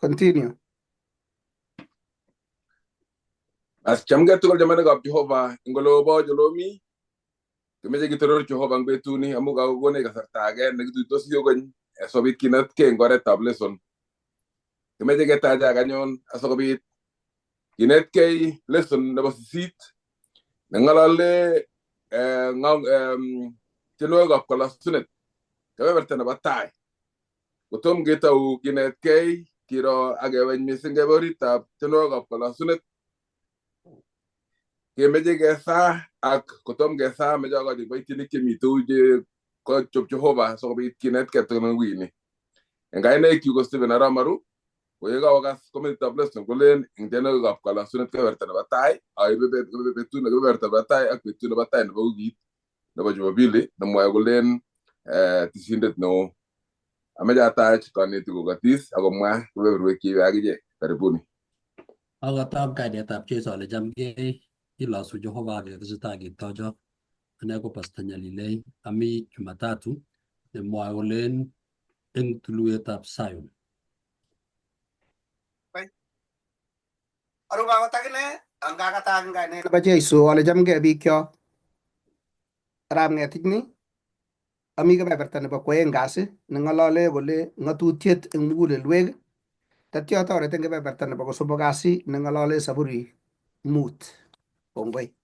Continue. As chamgei tugul chamanikab Jehova eng olobo jolomi kimeche kitoror Jehova eng betuni amu kakokonech kasarta age nekituitosi kokeny asikobit kinetkei eng oretab lesson. Kimeche ketachak anyun asikobit kinetkei lesson nebo 8 neng'olole tienwogikab kolosunet kebeberta nebo tai. Kotom ketou kinetkei kiro ak keweny missing kebe oritab tienwogikab kolosunet kemeche kesaa ak kotom kesaa meche akochi kiboitinik chemitou che kochob Jehova sikobit kinetkei tugul wikini. Eng kainaikchu ko Stephen Arap Maru, ko ye kaokas komititab lesson kolen eng tienwogikab kolosunet kebeberta nebo tai aibe betut kebeberta nebo tai ak betut nebo tai nebo wikit nebo Jumapili nemwoe kolen tisindet neo. Ameche atach konetik kokotis akomwa kebeberwek cheibe akichek. Karibuni. Akotab kainetab Jesu ale chamgei kilosu Jehova ketesetai ketocho. Ane ko Pastor Nyalilei ami Jumatatu nemwoe kolen eng tulwetab Zion. Aruba akot akine angakatak eng kainet nebo Jesu ale chamgei bikyok. Arap ng'etich ni ami kebeberta nebo kwoeng kasi neng'olole kole ng'atutiet eng mugulelwek tatyo toret eng kebeberta nebo kosomok kasi neng'olole Zaburi 5. Kongoi.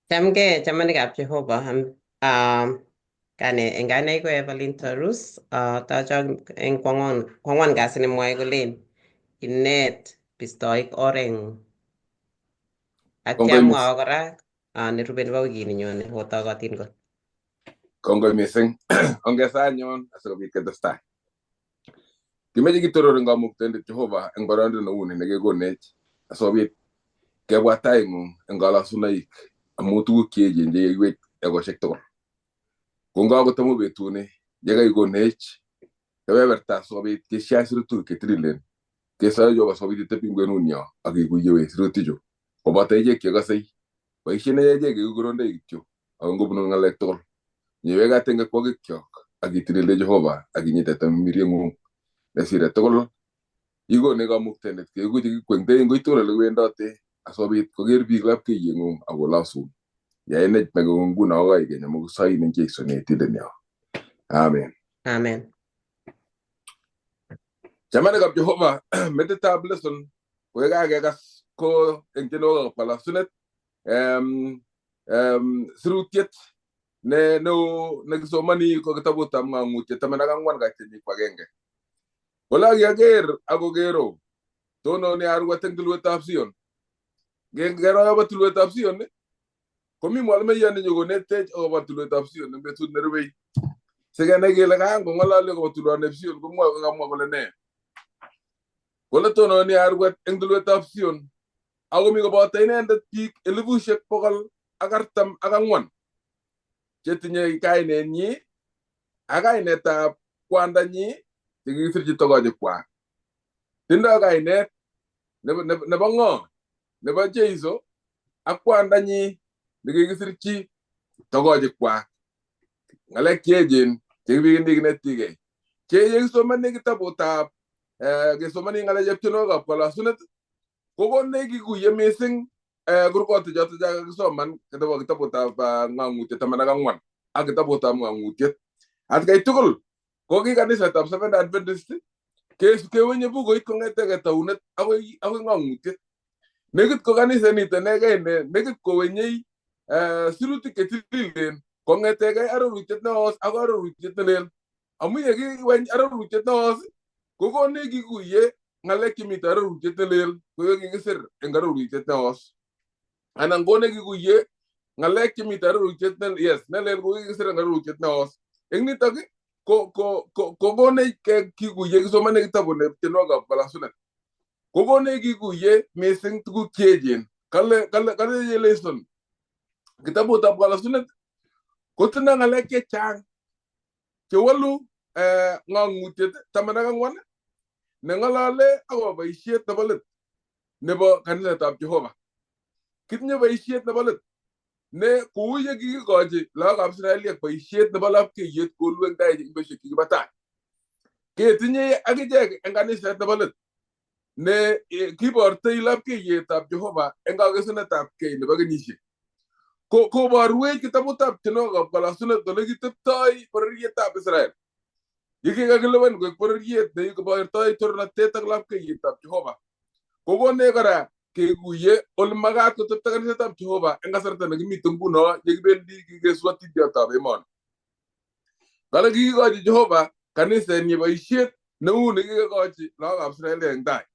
Chamgei chamanikab Jehova. Kane eng kainaik ko Evelyn Tarus. Tochok eng kwang'wan kasi nemwoe kolen inet bistoik oreng'ung. Ak amwawa kora nerube nebo wikini nyone otokotin kot. Kongoi missing. Ongesa anyun asikobit ketestai. Kimeche kitoror eng kamuktaindet Jehova eng boroindo neuni nekekonech asikobit kebwa taing'ung eng kalosunoik amu tuguk cheechen chekeiwech ekosiek tugul. Kongakot amu betuni yekaikonech kebeberta asikobit kesiach sirutik chetililen kesoe Jehova asikobit itebi eng kwenunyo ak ikuiye sirutichu koboto ichek chekosei boisiet neyoe ichek keku kityo ako ngobunu ng'alek tugul. Nyewekat eng akwogikchok ak itilile Jehova ak inyite tamirieng'ung nesire tugul ikone kamuktaindet keku chekikwengtei eng koitugul ole kiwendote asikobit koker biik lapkeiyeng'ung ak kolosun. Yaenech mekong'ung nguno akoi keny amu kisoin eng Jesu netindenyo. Amen. Amen. Chamanikab Jehova, metitab lesson ko yekakekas ko eng tienwogikab kolosunet sirutiet ne neo nekisomoni ko kitabutab Ng'ang'utiet 14 kaitenyi 1. Kole akiaker akokero tononi arwet eng tulwetab Sion. Ngero akobo tulwetab Sion komi mwalimuiyot nenyokonetech akobo tulwetab Sion eng betut nerubei. Sikenai kele kaan kong'ololi akobo tulwoneb Sion komwoe kamwa kole nee. Kole tononi arwet eng tulwetab Sion akomi koboto inendet biik 144,000 chetinye kainenyi ak kainetab kwandanyi chekikisirchi togochikwak. Tindoi kainet nebo ng'o? Nebo Jesu ak kwandanyi nekikisirchi togochikwak. Ng'alek cheechen chekibikinetigei. Che yekisomoni kitabutab kesomoni ng'alek tienwogikab kolosunet kokonech kikuye missing kurgotik choto chekakisoman kitabutab Ng'ang'utiet 14 ak kitabutab Ng'ang'utiet. Atkai tugul ko ki kanisetab Seventh Adventist kewenye bukuit kong'etegei taunet akoi Ng'ang'utiet. Nekit ko kaniset nito inegei ne nekit kowenyei sirutik chetililen kong'etegei arorutiet neos ak arorutiet nelel. Amu yekiweny arorutiet neos kokonech kikuye ng'alek chemiten arorutiet nelel ko yekikisir eng arorutiet neos. Anan konech kikuye ng'alek chemiten arorutiet yes nelel ko kikisir eng arorutiet neos. Eng nitok ko konech kikuye kisomone kitabut ne tienwogikab kolosunet. Kokonech kikuye missing tuguk cheechen. Kale lesson kitabutab kolosunet kotindo ng'alek chechang chewolu Ng'ang'utiet 14 neng'olole akobo boisiet nebo let nebo kanisetab Jehova. Kitinye boisiet nebo let ne kou ye kikikochi lagokab Israeliek boisiet nebo lapkeiyet kolu eng tai eng betusiek chekibo tai. Ketinye akichek eng kaniset nebo let ne kibortoi lapkeiyetab Jehova eng kakesunetab kei nebo kenyisiek. Koborwech kitabutab tienwogikab kolosunet ole kiteptoi bororietab Israel. Yekikakilewen koek bororiet neibortoi torornatet ak lapkeiyetab Jehova. Kokonech kora kekuye ole makat kotepto kanisetab Jehova eng kasarta nekimite nguno yekibendi kikesu atindiotab emoni. Kale kikikochi Jehova kanisenyi boisiet neu nekikikochi lagokab Israel eng tai.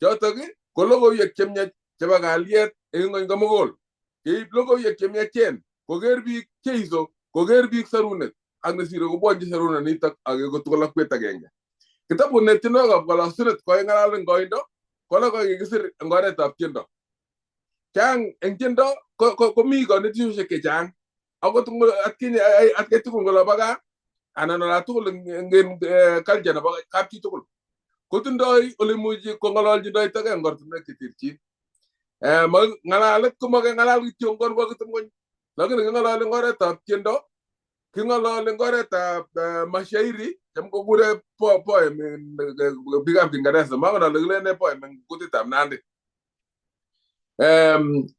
Chotok ko logoiwek chemiach chebo kalyet eng ng'ony komugul. Keib logoiwek chemiachen koker biik Jeiso, koker biik sarunet ak nesire kobwonchi sarunet nitok ak keku tugul akwet agenge. Kitabut ne tienwogikab kolosunet koking'alal eng koindo ko kikisir eng oretab tiendo. Chang eng tiendo komi konetisiosiek chechang. Akot atkinye atkai tugul ngolobo gaa anan ola tugul eng culture nebo kapchi tugul kotindoi ole imuchi kong'ololchindoitogei eng ortinwek cheterchin. Ng'alalet komakeng'alal kityo eng ng'ony, lakini king'ololi eng oretab tiendo, king'ololi eng oretab mashairi, cham kokure poem biikab Kiingereza, mangen ale kilen nee poem eng kutitab Nandi.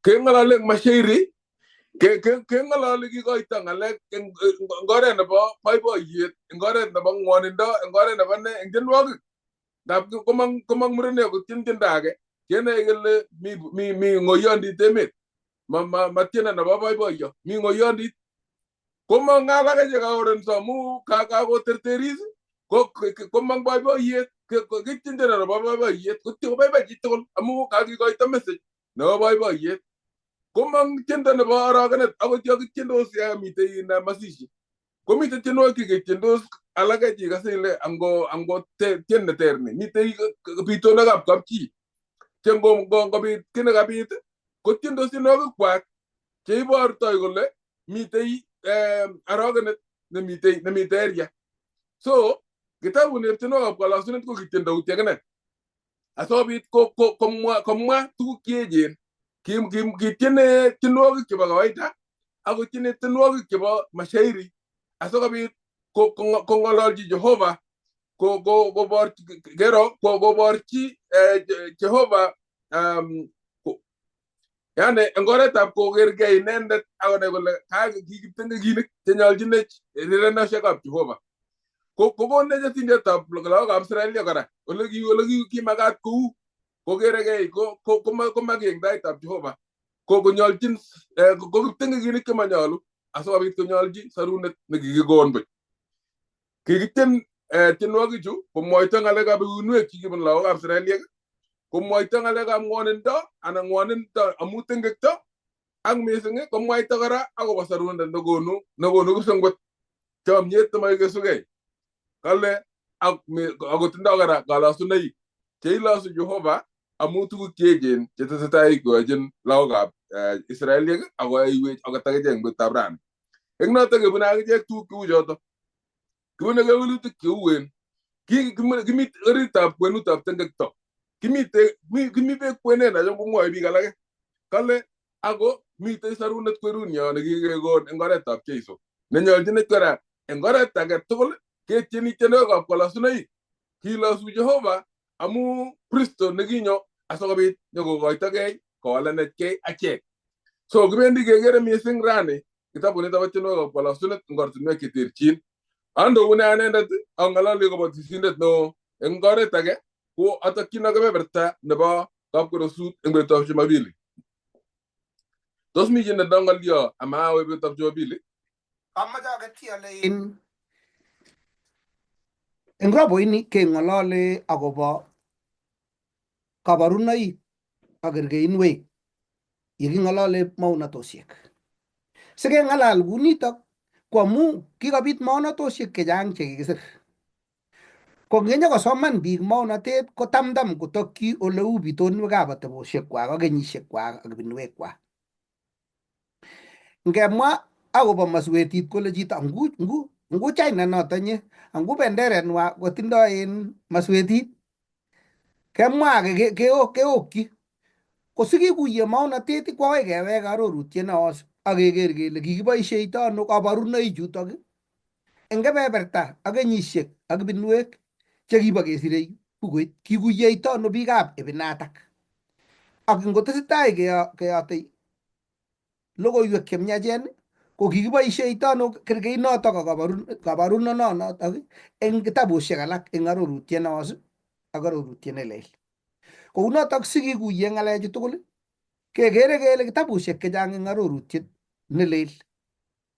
Keng'ololi eng mashairi, keng'ololi kikoito ng'alek eng oret nebo boiboiyet, eng oret nebo ng'wonindo, eng oret nebo ne, eng tienwogik. Ngap komong murenet kotien tiendo age, kenoe kele mi ng'oyondit emet. Ma tiendo nebo boiboiyo, mi ng'oyondit. Komong alake chekaorenso amu kakoterteris, komong boiboiyet, kitien tiendo nebo boiboiyet, koboiboi chitugul amu kakikoito message nebo boiboiyet. Komong tiendo nebo orogenet akot yo kitiendos ya mitei masishi. Komitei tienwogik cheketiendos alake chikose ile ango tien neter ni. Mitei bitonwekab kapchi che ngobit kiy nekabit kotiendos tienwogikwak cheibortoi kole mitei arogenet nemiten area. So kitabut tienwogikab kolosunet ko kitiendo akine asikobit komwa tuguk cheechen. Kitiene tienwogik chebo kawaida ak kotiene tienwogik chebo mashairi asikobit kong'ololchi Jehova, koborchi kero koborchi Jehova, yani eng oretab kokergei inendet akonai kole kikiptengekinik chenyolchinech rirenosiekab Jehova. Kokonech atindiotab lagokab Israelia kora ole kimakat kou kokerekei komaki eng taitab Jehova konyolchin ko kiptengekinik chemanyolu asikobit konyolchi sarunet nekikikon buch. Kikitien tienwogichu komwoito ng'alekab uinwek chekibun lagokab Israeliek, komwoito ng'alekab ng'wonindo anan ng'wonindo amu tengekto, ak mising komwaita kora akobo sarunet nekonu kipsengwet, chomiet nemakikesugei. Kale akotindoi kora kalosunoik cheilosu Jehova amu tuguk cheechen chetesetai koyochin lagokab Israeliek akoiwech akot akichek eng betutab rani. Eng notok kebune akichek tuguk cheu choto. Kibune kewelutik cheuen. Kimi oritab kwenutab tengekto. Kimi beek kwenet nacham komwoe biik alake. Kale ako mitei sarunet kwerunyo nekikekon eng oretab Jeiso. Nenyolchinech kora eng oret age tugul ketieni tienwogikab kolosunoik. Kilosu Jehova amu Kristo nekinyo asikobit nyokokoitogei kowalenechkei achek. So kibendi kekere mising rani kitabut nito bo tienwogikab kolosunet eng ortinwek cheterchin. Andoune anendet ang'alali kobo tisindet neo eng oret age ko atokchino kebeberta nebo kapkorosut eng betutab Jumapili. Tos mi chi netindoi ng'olyo ama awe betutab Jumapili? Amache aketyi ale in eng roboini keng'olole akobo kabarunoik ak kerkeinwek yeking'olole maunatosiek. Sikeng'alal kunitok ko amu kikobit maunatosiek chechang chekikisir. Ko ngenyokosoman biik maunatet ko tamtam kotokyi oleu bitonwekab atebosiekwak ak kenyisiekwak ak ibinwekwak. Ngemwa akobo maswetit kole chito ngu China noto nye angu benderet nwa kotindoi en maswetit kemwa keokyi ko sikikuye maunatet ko akoi kewek arorutiet neos ak keker kele kikiboisheito ano kabarunoik chutok eng kebeberta ak kenyisiek ak ibinwek Chekibo kesirei bukuit kikuyeito ano biikab ibinatak. Ak ngotesetai keyote logoiwek chemyachen ko kikiboisheito ano kerkeinotok ak kabarunonotok eng kitabushek alak eng arorutiet neos ak arorutiet nelel. Kounotok sikikuye ng'alechu tugul kekere kele kitabushek chechang eng arorutiet nelel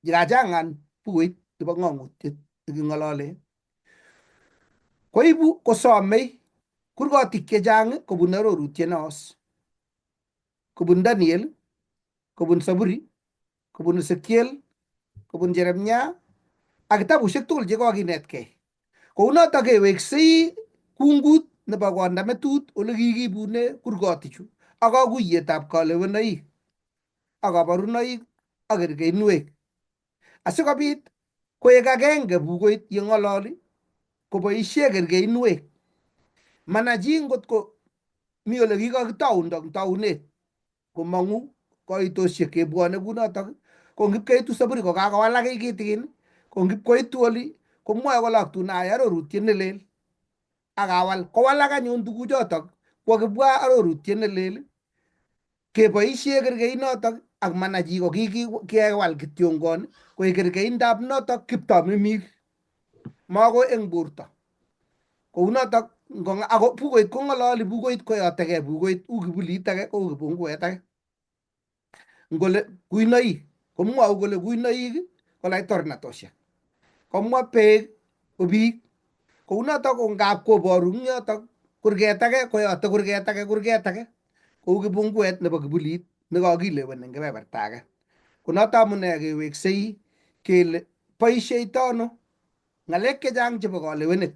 yekachangan bukuit nebo ng'ong'utiet neking'olole koibu kosomei kurgotik chechang kobun arorutiet neos kobun Daniel, kobun Saburi, kobun Ezekiel, kobun Jeremia ak kitabushek tugul chekokinetkei. Kounotok keweksei kungut nebo konda metut ole kikibune kurgotichu ak kakuiyetab kalewenoik ak kabarunoik ak kerkeinwek asikobit koek agenge bukuit yeng'ololi koboisie kerkeinwek. Mana chi ngot ko mi ole kikakitoundo eng taunet komong'u koitosiek kebwone kunotok ko ngipkeitu Saburi ko kakowalak kiy kitikin ko ngipkoitu oli komwoe kole aktun ayai arorutiet nelel ak awal kowalak anyun tuguchotok kwo kibwa arorutiet nelel keboisie kerkeinotok ak mana chi ko kewal kityongon koek kerkeindab notok kiptomimir mako eng borto. Kounotok ako bukuit kong'ololi bukuit koyotekei bukuit u kibulit age kou kipunguet age. Ngole kuinoik komwou kole kuinoik ko laitornatosiek. Komwa beek ko biik. Kounotok ko ngap koboru eng yotok kurget age koyote kurget age kurget age kou kipunguet nebo kibulit nekakilewen eng kebeberta age. Konoto amune keweksei kele boisheito ano ng'alek chechang chebo kalewenet.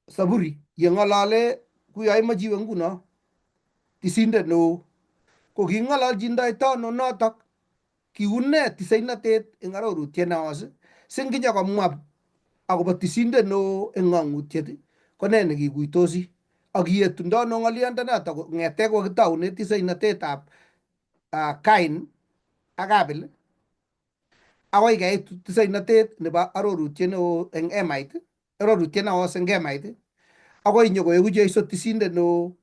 Saburi yeng'olole kuyo imoche iwe nguno tisindet neo ko king'ololchindoito ano notok kiune tisainotet eng arorutiet neos singinyokomwa akobo tisindet neo eng ng'ong'utiet ko ne nekikuitosi ak kiyetundo ano ng'oliondonotok kong'ete kokitoune tisainotetab Kain ak Abel akoi keit tisainotet nebo arorutiet neo eng hemait, arorutiet neos eng hemait, akoi nyokoeku Jesu tisindet neo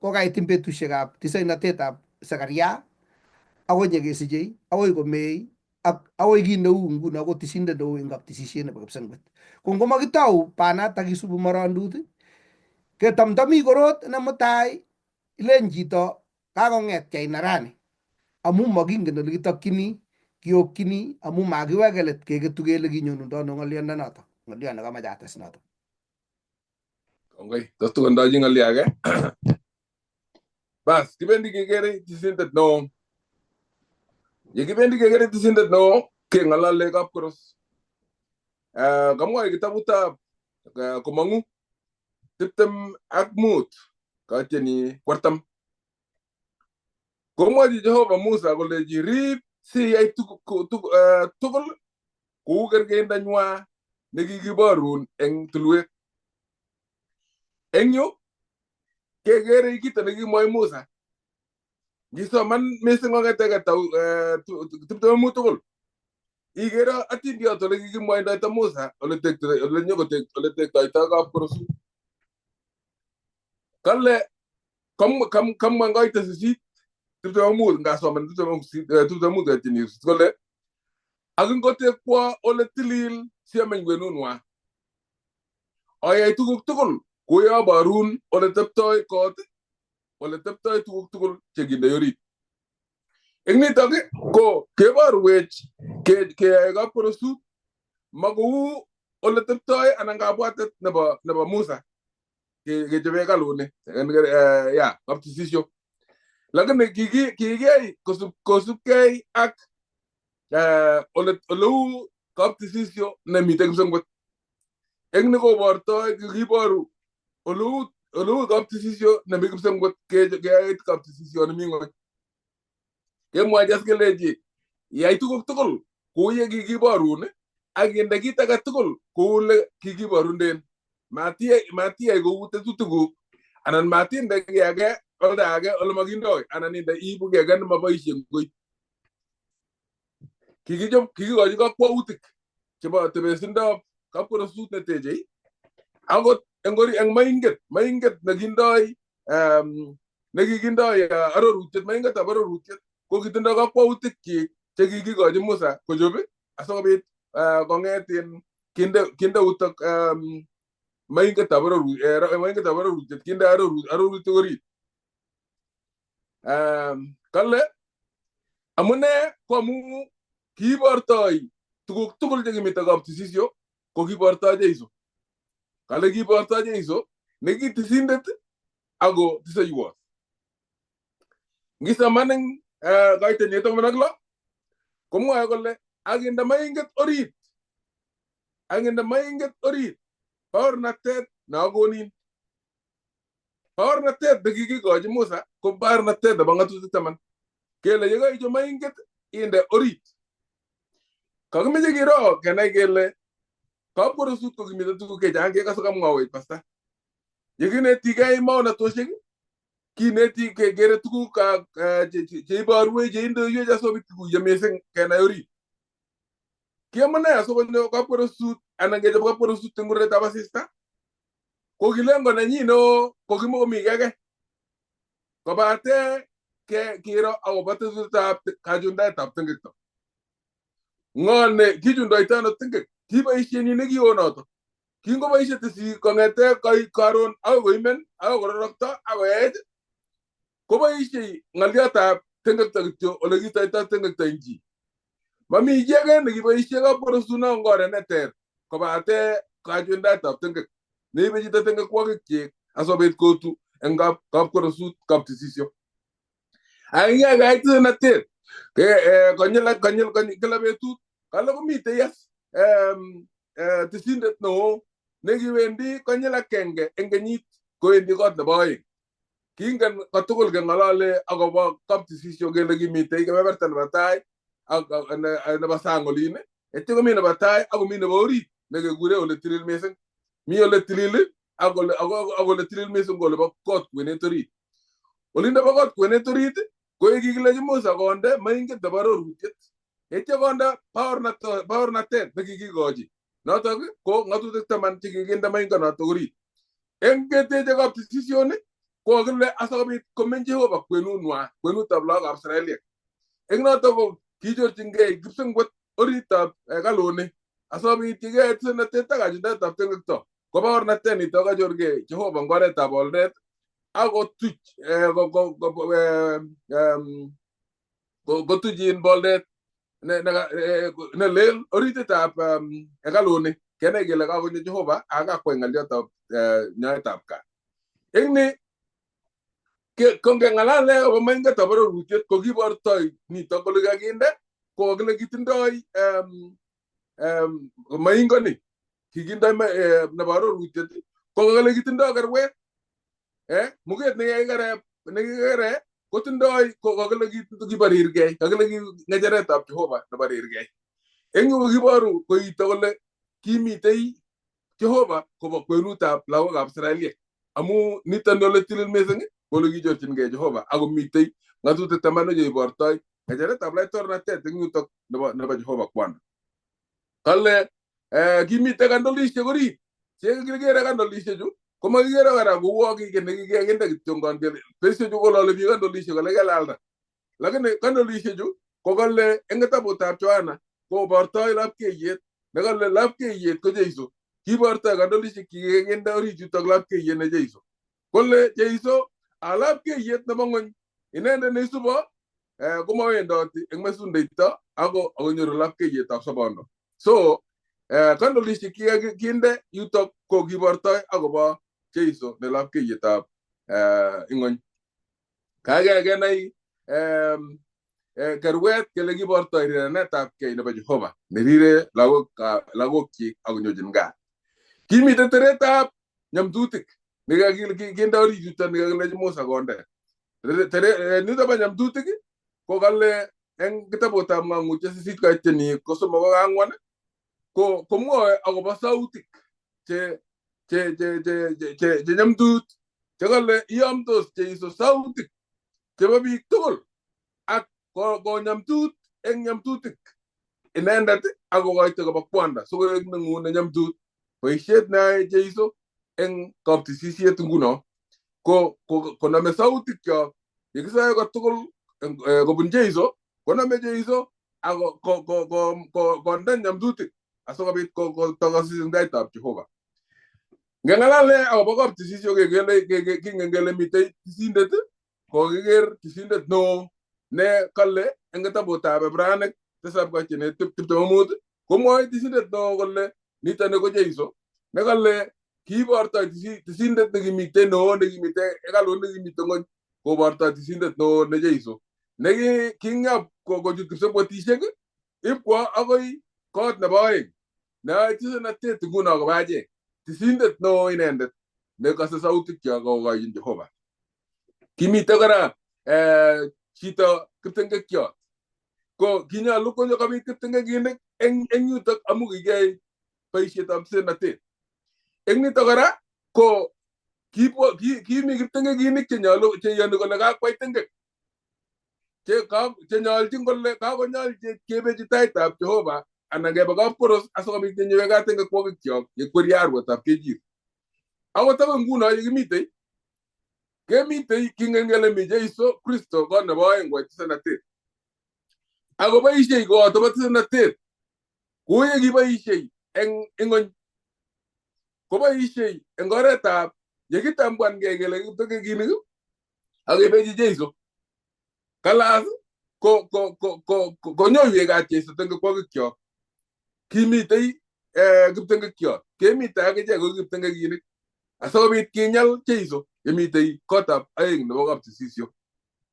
kokait eng betusiekab tisainotetab Zakaria akoi nyekesichei akoi komei ak akoi kit neu nguno ko tisindet neo eng kaptisisiet nebo kipsengwet. Ko ngomakitou banatak isubu morondut ketomtomi korot ne mutai ilen chito kakong'et kei nerani amu makingen ole kitokchini kiokchini amu makiweke let keketu kele kinyonundo ano ng'oliondonoto ng'olion nekamoche ates noto. Kongoi. Tos tukondochi ng'olyo age? Bas, kibendi kekere tisindet neo. Ye kibendi kekere tisindet neo, keng'olole kapkoros. Kamwoe kitabutab komong'u 25 katyeni 40. Komwochi Jehova Musa kolechi rib siyai tugul kou kerkeindanywa nekikiborun eng tulwet. Eng yu kekere kito nekikimwoi Musa. Ngisoman mising kong'ete 25 tugul ikere atindiot ole kikimwoindoito Musa ole tektoito kapkorosut. Kale kamwa eng koito 8 25 ngasoman 25 katyeni kole ak ngotekwo ole tilil siameny kwenunwa ayai tuguk tugul koyoborun ole teptoi kot ole teptoi tuguk tugul chekindoi orit. Eng nitok ko keborwech keyoe kapkorosut makou ole teptoi anan kabwatet nebo Musa kechobe hekaluni ya kaptisisio. Lakini kikiyai kosubkei ak oleu kaptisisio nemiten kipsengwet. Eng ni kobortoi kikiboru oleu kaptisisio nemi kipsengwet keyai kaptisisio nemi ng'weny. Kemwochi as kelechi yai tuguk tugul kou ye kikiborun ak inde kit age tugul kou le kikiborunden. Matiyai kou tetutikuk anan matinde kiy age olda age ole makindoi anan inde iibu kiy age nemaboisie ngoi. Kikikochi kakwautik chebo tebesindab kapkorosut netechei Akot eng eng mainget nekindoi nekikindoi arorutiet, maingetab arorutiet ko kitindoi kakwautik che kikikochi Musa kochob asikobit kong'et kinde utok maingetab arorutiet, kinde arorutik orit. Kale amune ko amu kiibortoi tuguk tugul chekimite kaptisisyo ko kibortoi Jeiso. Kale kibortoi Jeiso nekitisindet ako tiseiwot. Ngisoman eng kaitenyet 16 komwoe kole akinde mainget orit, akinde mainget orit baornatet neakonin. Baornatet nekikikochi Musa ko baornatet nebo ng'atutik 10. Kele yekaicho mainget inde orit. Kakimeche kiro kenai kele kapkorosut ko kimite tuguk chechang kekase kamwawech pasta. Yekinetikei maonatoshek kineti kekere tuguk cheiborwech cheindoiwech asikobit kikuiyo missing kenai orit. Kiamune asikonyo kapkorosut anan kechop kapkorosut eng kuretab asista ko kilengo nenyi neo ko kimokomi keke. Kobate kiro akobo tesutab kachundaetab tingekto. Ng'o ne kichundoito ano tingek? Kiboishenyi nekioo noto. Kingoboishe tisik kong'ete karon akoi koimen akoi kororokto akoi koech koboishe ng'oliotab tingekto kityo ole kistoito tingekto eng chi. Mami chi age nekiboishe kapkorosut eng oret neter kobate kachundaetab tingek. Neibe chito tingekwokikyik asikobit kotu eng kapkorosut kaptisisyo. Akenge kaitinatet konyil kila betut kale komitei yes tisindet neo nekiwendi konyil akenge eng kenyit kowendi kot nebo oeng. Kingen kotugul keng'olole akobo kaptisisyo kele kimitei kebeberta nebo tai ak nebo sang olin, ityo komi nebo tai ak komi nebo orit nekekure ole tilil missing. Mi ole tilil ak ole tilil missing ko olebo kot kwenet orit. Olindo bo kot kwenet orit ko kikilechi Musa konde mainget nebo arorutiet. Ityo konde baornatet nekikikochi. Notok ko ng'atutik 10 chekikinde maingonotok orit. Eng keteche kaptisisioni ko kakile asikobit komeny Jehova kwenunwa, kwenutab lagokab Israeliek. Eng notok ko kichorchingei kipsengwet oritab hekaluni asikobit yekeyai tisenatet ak kachundaetab tingekto ko baornatet nito kachorgei Jehova eng oretab boldet akotuch kotuch in boldet ne lel orititab hekaluni kenai kele kakonyo Jehova ak kakwai ng'oliotab nyoetab kat. Eng ni kongeng'alale akobo maingetab arorutiet ko kibortoi nito kole kakinde ko kakile kitindoi maingoni kikindoi nebo arorutiet ko kakile kitindoi kerwet. Muket nekikere kotindoi kakile kibarirgei, kakile ng'echeretab Jehova nebarirgei. Eng yu kokiboru koito kole kimitei Jehova kobo kwenutab lagokab Israeliek. Amu niton ole tilil missing ko ole kichorchingei Jehova ako mitei ng'atutik 10 cheibortoi ng'echeretab laitornatet eng yutok nebo Jehova Kwanda. Kale kimitei kandolisiek orit. Chekikere kandolisiechu komakikere kora kouwo kiy nekikinde kityongon kele besiechu kolole biik kandolisiek kole kelalda. Lakini kandolisiechu ko kale eng kitabutab Yohana kobortoi lapkeiyet nekale lapkeiyet ko Jeiso. Kibortoi kandolisiek chekikinde orit yutok lapkeiyet ne Jeiso. Kole Jeiso a lapkeiyet nebo ng'ony inendet neisubo komawendoti eng mesundeito ako akonyoru lapkeiyetab sobondo. So kandolisiek kikinde yutok ko kibortoi akobo Jeiso ne lapkeiyetab ing'ony. Kakekenai kerwet kele kibortoi rirenetab kei nebo Jehova nerire lagokyik akonyochin kat. Kimitei teretab nyamtutik nekakinde orit yuto nekakilechi Musa konde. Nito bo nyamtutik ko kale eng kitabutab Ng'ang'utiet 8 kaiteni ko 3 ak 4 ko komwoe akobo sautik che nyamtut chekale iyomtos Jeiso sautik chebo biik tugul ak konyamtut eng nyamtutik inendet ak kokoito koba kwanda sikoek neng'u ne nyamtut. Boisiet neyoe Jeiso eng kaptisisiet nguno ko koname sautikyok yekisoe kotugul kobun Jeiso koname Jeiso ak konde nyamdutik asikobit kotokosis eng taitab Jehova. Ngeng'alale akobo kaptisisio kekele kingen kele mitei tisindet, kokiker tisindet neo ne kale eng kitabutab Ibranik 7:25 komwoe tisindet neo kole nitoni ko Jeiso nekale kiibortoi tisindet nekimitei neo nekimitei hekalut nekimite ng'ony kobortoi tisindet neo ne Jeiso nekingap kochut kipsebwotisiek ipkwo akoi kot nebo oeng neyoe tisonatet nguno kobo achek. Tisindet neo inendet nekose sautikyok kokochin Jehova. Kimite kora chito kiptengekyot ko kinyolu konyo kobit kiptengekinik eng yutok amu kikiyai boisietab tisenatet. Eng nitok kora ko kimi kiptengekinik chenyolu cheyoni kole kakwai tengek chenyolchin kole kakonyol kebechi taitab Jehova anan kebe kapkoros asikobit kenyoe kat tengekwokikyok yekwerie arwetab kechir. Akot akoi nguno yekimitei kemitei kingen kele mi Jeiso Kristo kot nebo oeng koyai tisenatet. Ako boisiei koyoto bo tisenatet kou ye kiboisiei eng ing'ony koboisiei eng oretab yekitambuangei kele kiptengekinik ak kebechi Jeiso. Kalas konyoiwech kat Jeiso tengekwokikyok. Kimitei kiptengekyot kemitei akichek ko kiptengekinik asikobit kinyal Jeiso yemitei kotab oeng nebo kaptisisio.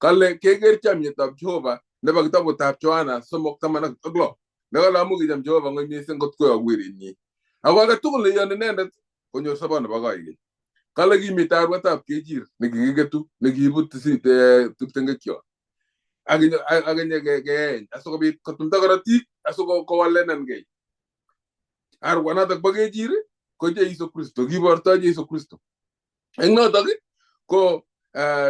Kale keker chamyetab Jehova nebo kitabutab Yohana 3:16 nekale amu kicham Jehova ng'ony missing kot koyok werinyi ako age tugul neiyoni inendet konyor sobon nebo koikeny. Kale kimitei arwetab kechir nekikiketu nekiibu kiptengekyot akinye keeny asikobit kotumda korotik asikowalenengei. Arwanotok bo kechir ko Jeiso Kristo, kibortoi Jeiso Kristo. Eng notok ko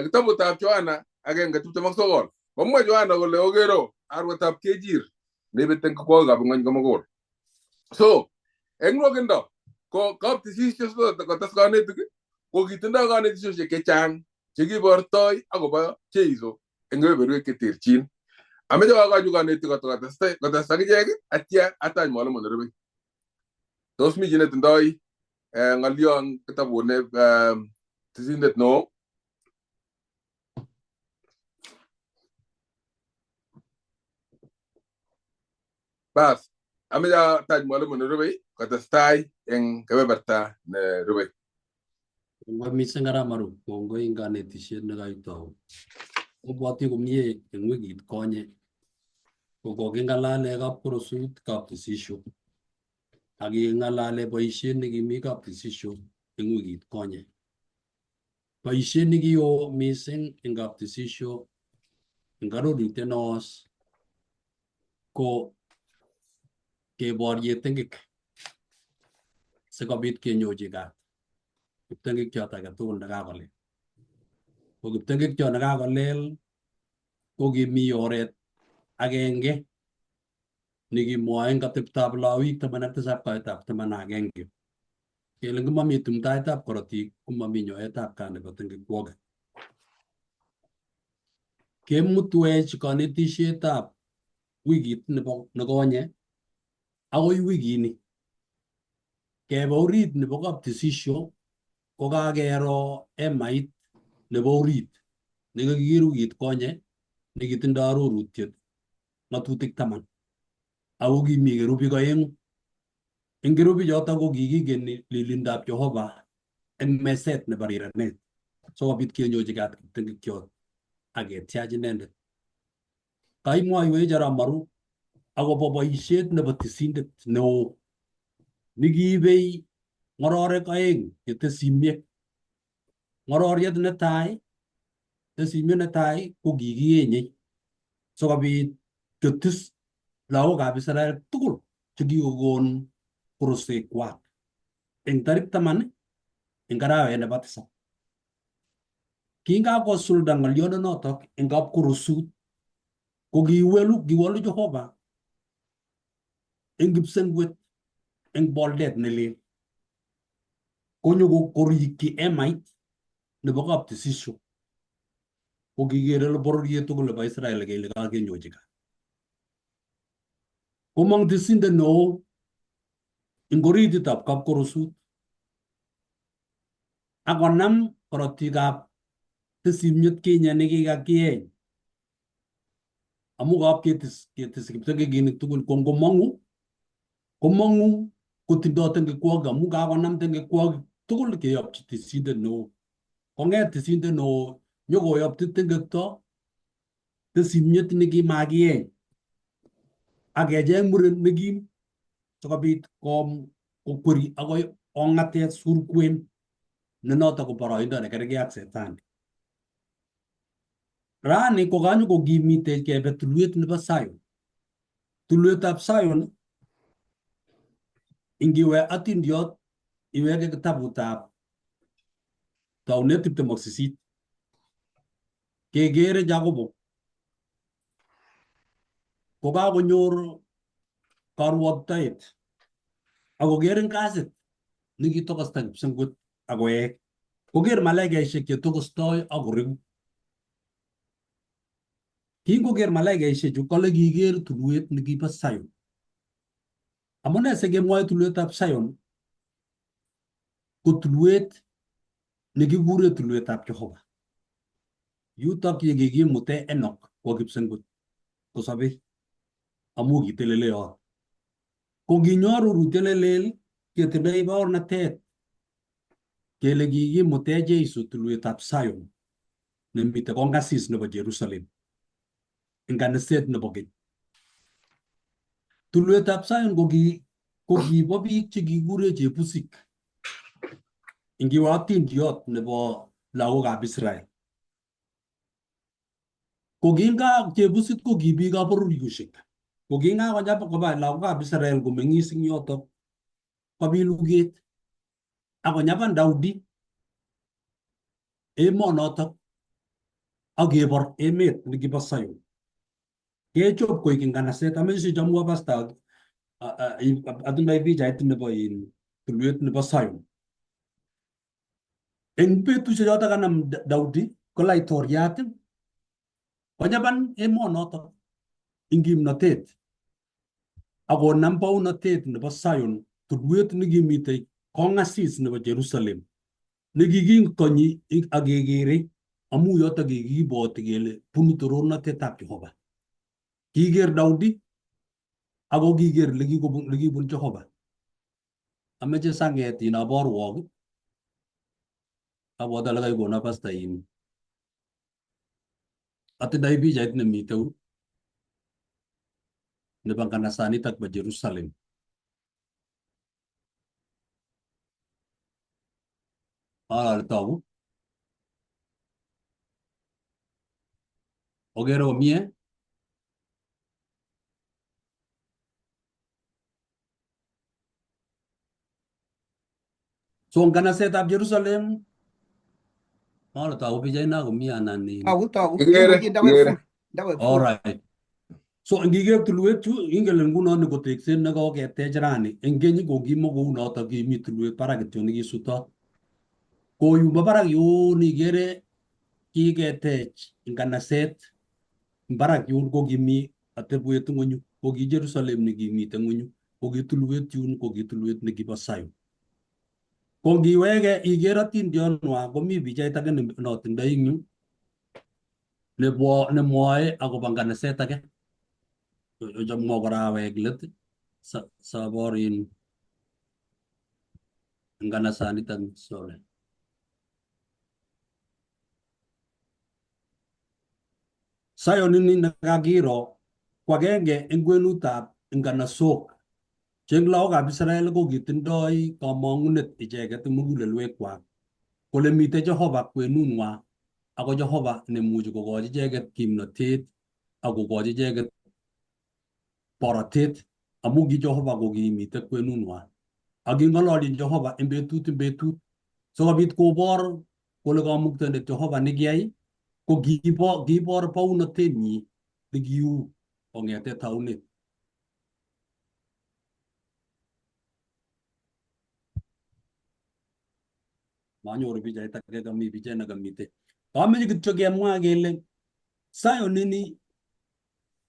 kitabutab Yohana 1:29 komwa Yohana kole okero arwetab kechir neibe tengekwokitab ng'ony komugul. So eng nwokindo ko kaptisisiek kotes konetik ko kitindoi konetisiosiek chechang chekibortoi akobo Jeiso eng kebeberwek cheterchin. Ameche akochi konetik kotes akichek atya atach mwalimu nerubei. Tos mi chi netindoi ng'olyo eng kitabut ne tisindet neo? Bas, ameche atach mwalimu nerubei kotestai eng kebeberta nerubei. Kongoi missing arap Maru, kongoi eng kanetisiet nekaitou. Obwoti komie eng wikit konye ko koking'alale kapkorosut kaptisisio ak king'alale boisiet nekimi kaptisisio eng wikit konye. Boisiet nekio missing eng kaptisisio eng arorutiet noos ko keborye tengek sikobit kenyochi kat kiptengekyot age tugul nekakolel. Ko kiptengekyot nekakolel ko kimi oret agenge nekimwoe eng ateptab Lawik 17:11 kele ngomami tumtaetab korotik komami nyoetab kat nebo tengekwokik. Kemutwech kanetisietab wikit nebo nekonye akoi wikini. Kebe orit nebo kaptisisio ko kakero emait nebo orit nekikiker wikit konye nekitindoi arorutiet ng'atutik 10 ako kimi kerubik oeng'u. Eng kerubik chotok ko kikikeni lilindab Jehova eng meset nebo rirenet sikobit kenyochi kat kiptengekyot ak ketyach inendet. Kaimwoiwech arap Maru akobo boisiet nebo tisindet neo nekiibei ng'ororek oeng chetesimiek. Ng'ororiet netai, tesimiet netai ko kikienyei sikobit kotis lagokab Israel tugul chekikokon koroswekwak eng tarik 10 eng arawet nebo 7. Kingakosulda ng'oliondonotok eng kapkorosut ko kiwolu Jehova eng kipsengwet eng boldet nelel. Konyo korikyi emait nebo kaptisisho. Ko kikere bororiet tugul nebo Israel kele kakenyochi kat. Komong tisindet neo eng orititab kapkorosut akonam korotikab tisimiet kinye nekikakieny amu kap ketis ketis kipteng'ekinik tugul ko ngomong'u komong'u kotindoi tengekwokik amu kakonam tengekwokik tugul keyopchi tisindet neo. Kong'et tisindet neo nyokoyopti tengekto tisimiet nekimakieny ak kecheng muren nekim sikobit kokweri akoi ong'atet surkwen ne noto ko boroindo nekergei ak setani. Rani ko kanyo kokimitech kebe tulwet nebo Zion. Tulwetab Zion ingiwe atindiot iweke kitabutab taunet 28 kekere Jacobo kokakonyor karwotitoet akoker eng kasit nekitokosta kipsengwet akoek koker malaikaishek chetokostoi akoreku. Kingoker malaikaishechu kole kiker tulwet nekibo Zion. Amune sikemwoe tulwetab Zion ko tulwet nekikure tulwetab Jehova. Yutok ye kikimute Enoch kwo kipsengwet kosobe amu kitelele yon. Ko kinyoru nelel ketindoi baornatet kele kikimute Jesu tulwetab Zion nemite kongasis nebo Jerusalem eng kaniset nebo keny. Tulwetab Zion ko kibo biik chekikure chebusik. Ingiwe atindiot nebo lagokab Israel. Ko kinga chebusit ko ki biikab bororiosiek. Ko kingakochap koba lagokab Israel komeng'is eng yotok kobi luget akonyaban Daudi emonotok ak kebor emet nekibo Zion. Kechop koik nganaset ameche sichomwo pasta atindoi pichait nebo in tulwet nebo Zion. Eng betusiek chotok kanam Daudi ko laitoriat konyaban emonotok eng kimnotet akonam baunotet nebo Zion tulwet nekimitei kongasis nebo Jerusalem nekikinkonyi ak kekere amu yotok kikibwoti kele bunu torornatetab Jehova. Kiker Daudi ako kiker lekibun Jehova. Ameche sanget in aborwok abwati ale kaikona pasta in atindoi pichait nemitei nebo nganasanitak bo Jerusalem. Ale togu. Okere komie? So nganasetab Jerusalem ale togu pichait komie anan in Togu togu. Kikere, Imuchi ndawek kikere. full. Ndawek All full. right. So ingiker tulwet chu ingele nguno ni ko tekset nekoketech rani eng keny ko kimokounotok kimi tulwet barak kityo nekisutot. Ko yumbo barak yun ikere kiketech nganaset barak yun ko kimi atebwet ng'wenyu ko ki Jerusalem nekimite ng'wenyu ko ki tulwet yun ko ki tulwet nekibo Zion. Ko ngiweke iker atindionwa komi pichait age notindoi eng yu nebo nemwoe akobo nganaset age. Chomwo kora awek let sabor in nganasaniton sole. Zion ini nekakiro ko agenge eng kwenutab nganasok che eng lagokab Israel ko kitindoi komong'unet icheket eng mugulelwekwak kole mitei Jehova kwenunwa ako Jehova nemuchi kokochi icheket kimnotet ak kokochi icheket borotet amu ki Jehova ko kimite kwenunwa ak king'ololchin Jehova eng betut sikobit kobor kole kamuktaindet Jehova nekiyai ko kiibor bounotenyi nekiu kong'ete taunet. Manyoru pichait ake kami pichait nekamite. Kameche kityo kemwa kele Zion ini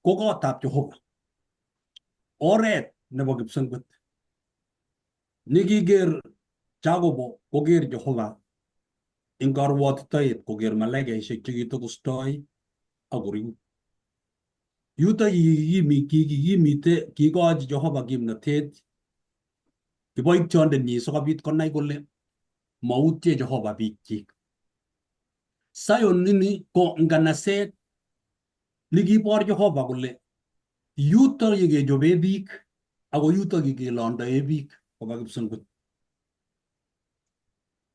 ko kotab Jehova. Oret nebo kipsengwet. Nekiker Jacobo koker Jehova eng karwotitoet koker malaikaisiek chekitokostoi ak koriku. Yuto kikimite kikochi Jehova kimnatet kiboitiondenyi sikobit konai kole mautie Jehova biikchik. Zion ini ko nganaset nekibor Jehova kole yuto yekechobe biik ako yuto yekelondoe biik koba kipsengwet.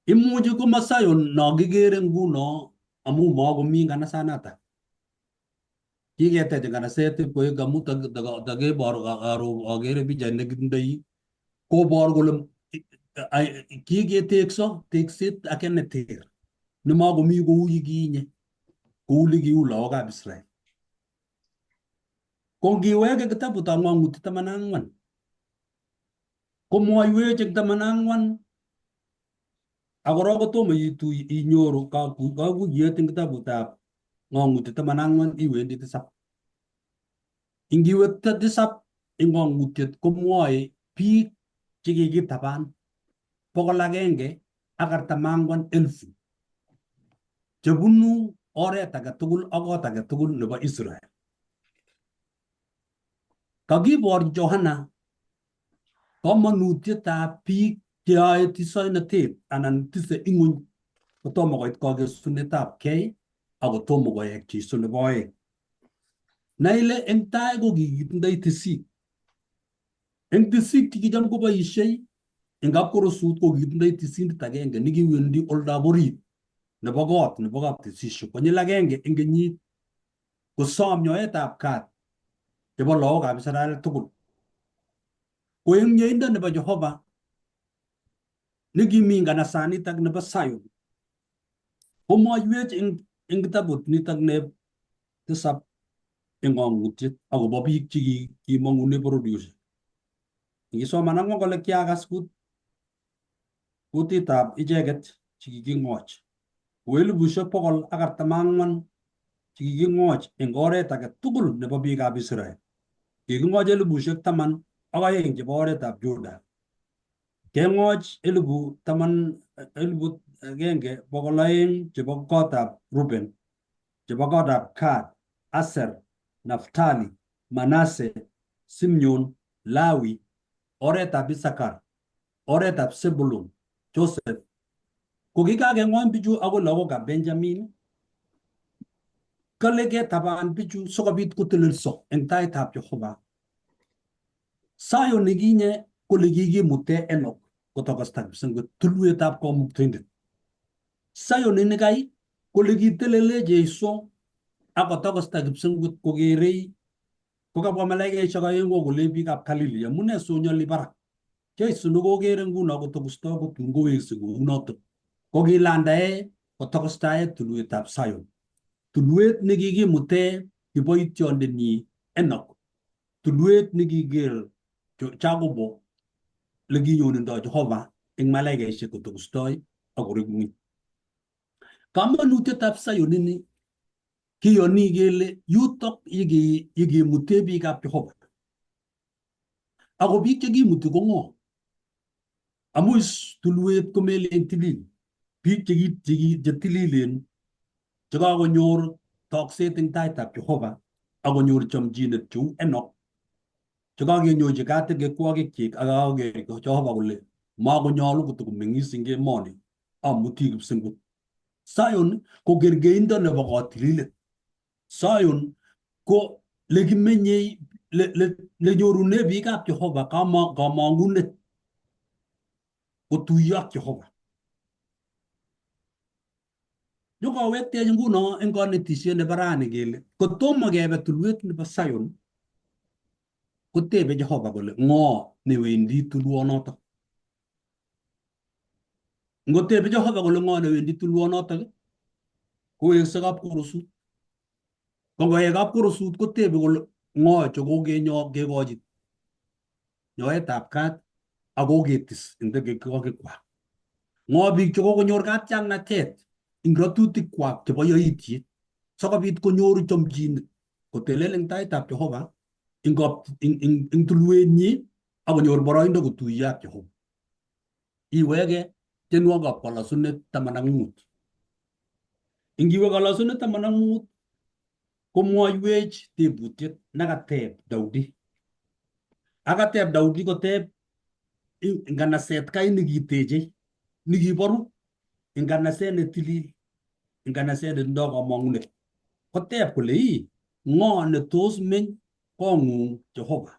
Imuchi koma Zion no kikere nguno amu makomi nganasanata. Kiketech nganaset koek amu takebor karo akere pichait nekitindoi kobor kole kiketekso tekset ake neter nemakomi kou yukinye kou likiu lagokab Israel. Ko ngiweke kitabutab Ng'ong'utik 14 komwoiwech eng 14 akorok kotomo itu inyoru kakuyet eng kitabutab Ng'ong'utik 14 iwendi 7. Ingiwe 7 eng Ng'ong'utiet komwoe biik chekikitaban 144,000 chebunu oret age tugul ak kot age tugul nebo Israel. Kakibor Johana komonutietab biik cheyoe tisoinatet anan tise ing'uny kotomo koit kokesunetab kei ako tomo koyek Jesu nebo oeng. Nai ile eng tai ko kikitindoi tisik. Eng tisik chekicham koboisiei eng kapkorosut ko kikitindoi tisindet agenge nekiwendi oldab orit nebo kot nebo kaptisisio konyil agenge eng kenyit kosom nyoetab kat chebo lagokab Israel tugul. Ko eng mieindo nebo Jehova nekimi nganasanitak nebo Zion komwoiwech eng kitabut nitok ne 7 eng Ng'ong'utiet akobo biik chekimong'une bororiosiek. Ngisoman ang'wan kole kiakas kutitab icheket chekiking'och. Ko 144,000 chekiking'och eng oret age tugul nebo biikab Israel. Kiking'och 12,000 chebo oretab Juda. Keng'och 11,200 chebo kotab Ruben, chebo kotab Gad, Aser, Naftali, Manase, Simeon, Lawi, oretab Isakar, oretab Zebulun, Joseph. Ko kikakeng'ony bichu akoi lagokab Benjamin, kale ketaban bichu sikobit kotelelso eng taitab Jehova. Zion nekinye kole kikimute Enoch kotokosta kipsengwet tulwetab Kamuktaindet. Zion inikai kole kitelele Jesu ak kotokosta kipsengwet kokerei kokabwa malaikaisiek aengu kole biikab Galilea amune sonyoli barak. Jesu nekokere nguno kotokosto kotun kowekse kounotok. Kokilandae kotokostae tulwetab Zion. Tulwet nekikimute kiboitiondenyi Enoch. Tulwet nekiker Jacobo lekinyonundoi Jehova eng malaikaisiek kotokostoi ak koreku ng'weny. Kamanutietab Zion ini kiyoni kele yutok yekemute biikab Jehova. Ako biik chekimuti ko ng'o? Amu is tulwet komelen tilil. Biik chetililen chekakonyor tokset eng taitab Jehova akonyor chomchinet cheu Enoch chekakenyorchi kat eng kekwokikyik ak kakoker Jehova kole makonyolu kotokomeng'is eng emoni amuti kipsengwet. Zion ko kerkeindo nebo kotililet. Zion ko lekimenyei lenyorune biikab Jehova kamong'unet kotuiyo ak Jehova. Nyokowektech nguno eng konetisiet nebo rani kele kotomo kebe tulwet nebo Zion kotebe Jehova kole ng'o newendi tulwonotok. Ngotebe Jehova kole ng'o newendi tulwonotok kowekse kapkorosut. Ko ngowek kapkorosut kotebe kole ng'o chekokenyo kekochi nyoetab kat ak koketis eng tekekwokik kwak. Ng'o biik che kokonyor katiaknatet eng ratutikwak chebo yaitiet sikobit konyor chomchinet kotelel eng taitab Jehova eng eng tulwenyi akonyor boroindo kotuiyo ak Jehova. Iwege tienwogikab kolosunet 15. Ingiwe kolosunet 15 komwoiwech tebutiet nekateb Daudi. Akateb Daudi koteb nganaset kai nekiteche nekiboru nganaset netilil nganaset netindoi komong'unet. Koteb kole ii ng'o netos meny kong'ung Jehova?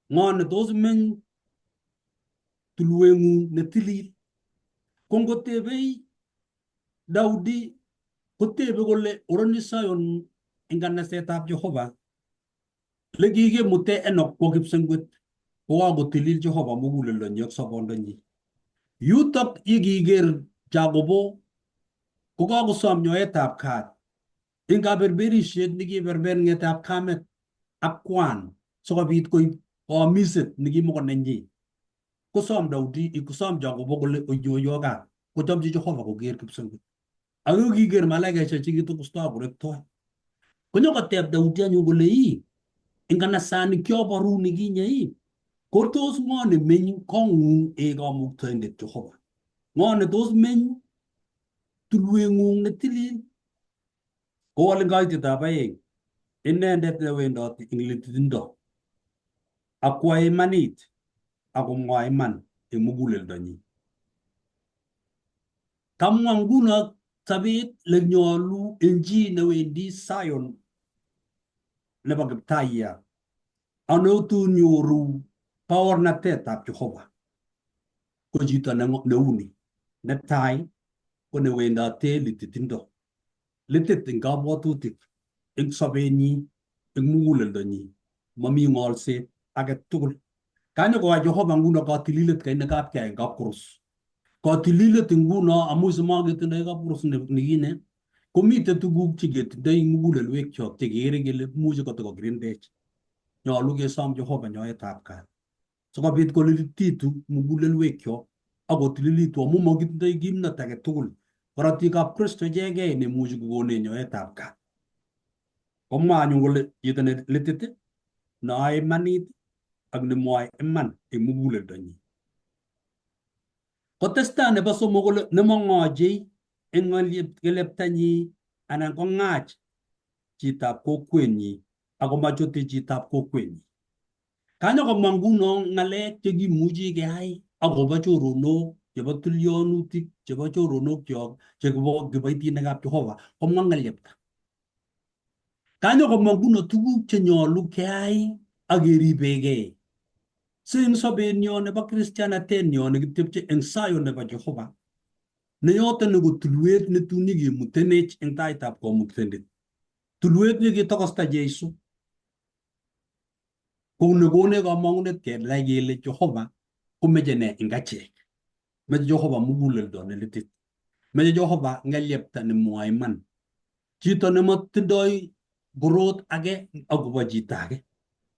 Ng'o netos meny tulweng'ung netilil? Ko ngotebei Daudi kotebe kole oroni Zion nganasetab Jehova lekikimute Enoch kwo kipsengwet kokakotilil Jehova muguleldonyi ak sobondonyi. Yutok yekiker Jakobo kokakosom nyoetab kat eng kaberberisiet nekiberber ng'etab kamet ak kwan sikobit koib kaomiset nekimakonenyi. Kosom Daudi, kosom Jakobo kole onyoiwo kat kochomchi Jehova koker kipsengwet. Ako kiker malaikaisiek chekitokosto korektoi. Konyokoteb Daudi anyun kole ii, inganasani kioborun nikinye ii, ko tos ng'o nemeny kong'ung ee kamuktaindet Jehova? Ng'o netos meny tulweng'ung netilil? Kowol eng kaitetab aeng, inendet newendoti eng lititindo ak kwoe imanit ak komwoe iman eng muguleldonyi. Kamwa nguno sobet lenyolu eng chi newendi Zion nebo Kiptayat anotun nyoru baornatetab Jehova ko chito neuni. Netai ko newendote lititindo, litit eng kabwatutik, eng sobenyi, eng muguleldonyi, mami ng'olset age tugul. Kanyokoyai Jehova nguno katililet kainekapkei eng kapkurus. Katililet nguno amu simaketindoi kapkurus nikine komite tuguk cheketindoi eng mugulelwekchok chekere kele imuchi kotikokirindech. Nyolu kesom Jehova nyoetab kat sikobit kolititu mugulelwekyok ak kotililitu amu makitindoi kimnot age tugul. Korotikab Kristo ichegei nemuchi kokonech nyoetab kat. Komwa anyun kole chito ne litit, neoe imanit ak nemwoe iman eng muguleldonyi. Kotestai nebo somok kole nemong'ochei eng ng'eleptanyi anan kong'ach chitab kokwenyi ako machute chitab kokwenyi. Kanyokomwa nguno ng'alek chekimuchi keyai akobo choronok chebo tilyonutik chebo choronok kyok chebo kiboitinikab Jehova komwa ng'elyepta. Kanyokomwa nguno tuguk chenyolu keyai ak keribegei si eng sobenyo nebo kristianatenyo nekitepche eng Zion nebo Jehova ne yoton ne ko tulwet netun nyikimutenech eng taitab kamuktaindet. Tulwet nekitokosta Jesu kou nekonech kamang'unet kenai kele Jehova komeche nee eng achek. Meche Jehova muguleldo ne litit. Meche Jehova ng'elyepta nemwoe iman. Chito nematindoi korot age akobo chito age.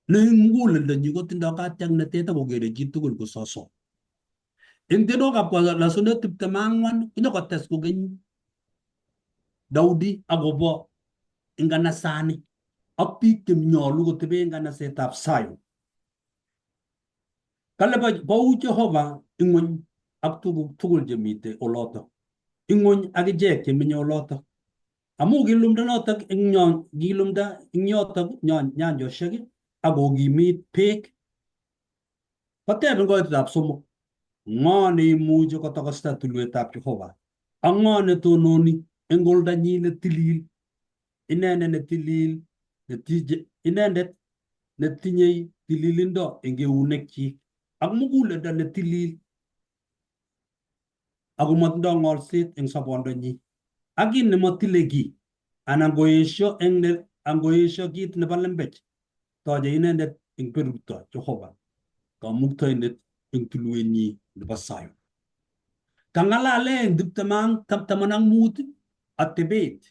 Ne eng muguleldonyi kotindoi katiaknatet akokere chitugul ko soso. Eng tienwogikab kalosunet 24 konyokotes kokeny Daudi akobo nganasani ak biik chenyolu kotebe nganasetab Zion. Kale bou Jehova ing'weny ak tuguk tugul chemite olotok, ing'weny ak ichek chemenye olotok. Amu kilumda notok eng kilumda eng yotok nyanjosiek ak kokimit beek. Koteb eng koitetab somok, ng'o neimuchi kotokosta tulwetab Jehova? Ak ng'o netononi eng oldanyi netilil? Inendet netilil, inendet netinyei tililindo eng eunekchik ak muguleldo netilil ako matindoi ng'olset eng sobondonyi ak kiy nemotile kiy anan koesio eng koesio kit nebo lembech toche inendet eng berurto Jehova kamuktaindet eng tulwenyi nebo Zion. Kang'alale eng 15 atebet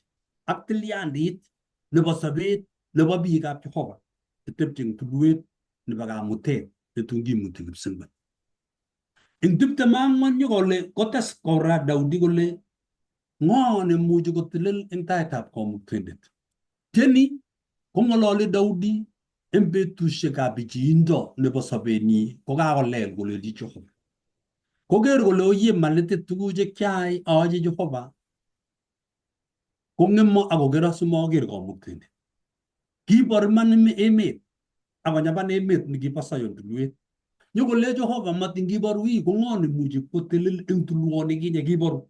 ak tilyandit nebo sobet nebo biikab Jehova chetepche eng tulwet nebo kamutet netun kimuti kipsengwet. Eng 24 nyokole kotes kora Daudi kole ng'o nemuchi kotelel eng taitab Kamuktaindet. Tieni kong'ololi Daudi eng betusiekab bichiindo nebo sobenyi kokakolel kolechi Jehova. Koker kole oye malitit tuguk che kiayai aachi Jehova kong'emo akokero simoker Kamuktaindet. Kibor iman emet akonyapan emet nekibo Zion tulwet. Nyokole Jehova matin kiboru ii ko ng'o nemuchi kotelel eng tulwoni kinye kiboru.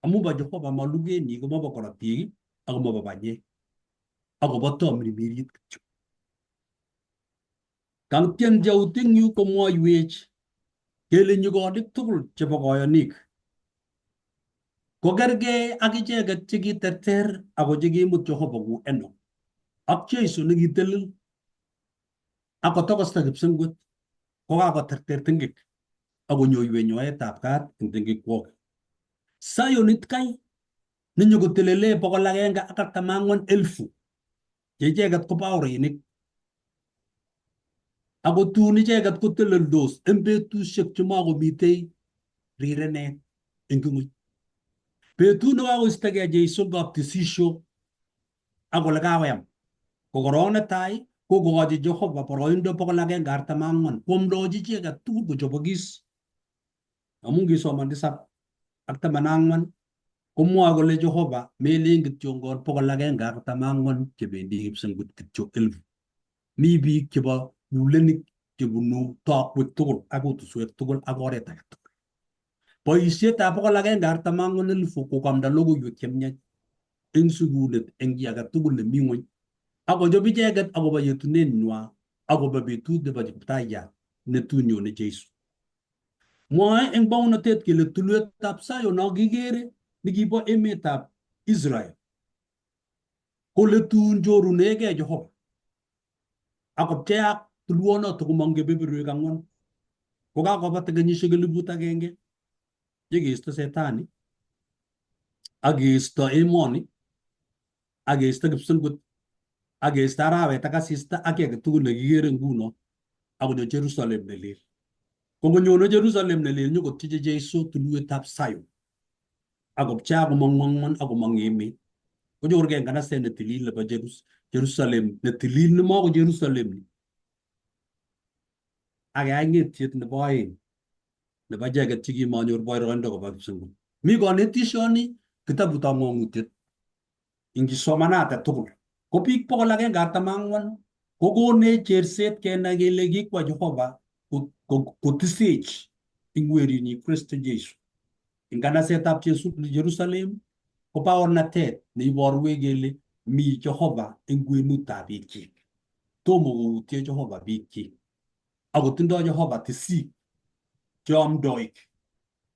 Amu bo Jehova malugenyi komobo korotik ako mobo banyek akobo tamirmiryet kityo. Kangtien Daudi eng yu komwoiwech kele nyogonik tugul chebo koyonik kokergei ak icheket chekiterter ako chekimut Jehova ku Enoch ak Jesu nekitelel ak kotokosta kipsengwet kokakoterter tingik akonyoiwech nyoetab kat eng tingikwok. Zionit kai nenyokotelele 144,000 che icheket ko baorinik ako tun icheket koteleldos eng betusiek chemakomitei rirenet eng ing'weny. Betut nekakoistogei Jesu kaptisisho ak kole kakoyam ko korok netai kokochi Jehova boroindo 144 kwamdochi chi age tugul kochobokis amu ngisoman 7 ak 14 komwoe kole Jehova melen kityongon 144 chebendi kipsengwet kityo elfu. Mi biik chebo kulenik chebunu tokwek tugul ak kutuswek tugul ak oret age tugul. Boisietab 144,000 kokamda logoiwek chemiach eng sukulit eng chi age tugul nemi ng'weny akochob icheket akobo yetunetnywa akobo betut nebo Kiptayat netun nyone Jesu. Mwoe eng baunatet kele tulwetab Zion no kikere nekibo emetab Israel kole tun chorunegei Jehova akopcheak tulwonoto komong kebeberwek ang'wan kokakobata kenyisiek 1000 yekeisto setani ak keisto emoni ak keisto kipsengwet ak keisto arawet ak asista ak kiy agetugul nekikere nguno akonyo Jerusalem nelel. Ko ngonyone Jerusalem nelel nyokotyeche Jesu tulwetab Zion akopchea komong ang'wan akomong emet konyorgei nganaset netilil nebo Jerusalem netilil nemako Jerusalem ni akeyai ng'etiet nebo aeng nebo icheket chekimanyor boroindo koba kipsengwet. Mi konetishoni kitabutab ng'ong'utiet ingisomanate tugul ko biik 144 kokonech cherset kenai kele kikwa Jehova kotisech ing werinyi Kristo Jesu. Eng kanasetab Jerusalem ko baornatet neiborwech kele mi Jehova eng kwenutab biikchik. Tomo koutye Jehova biikchik. Ako tindoi Jehova tisik cheomdoik.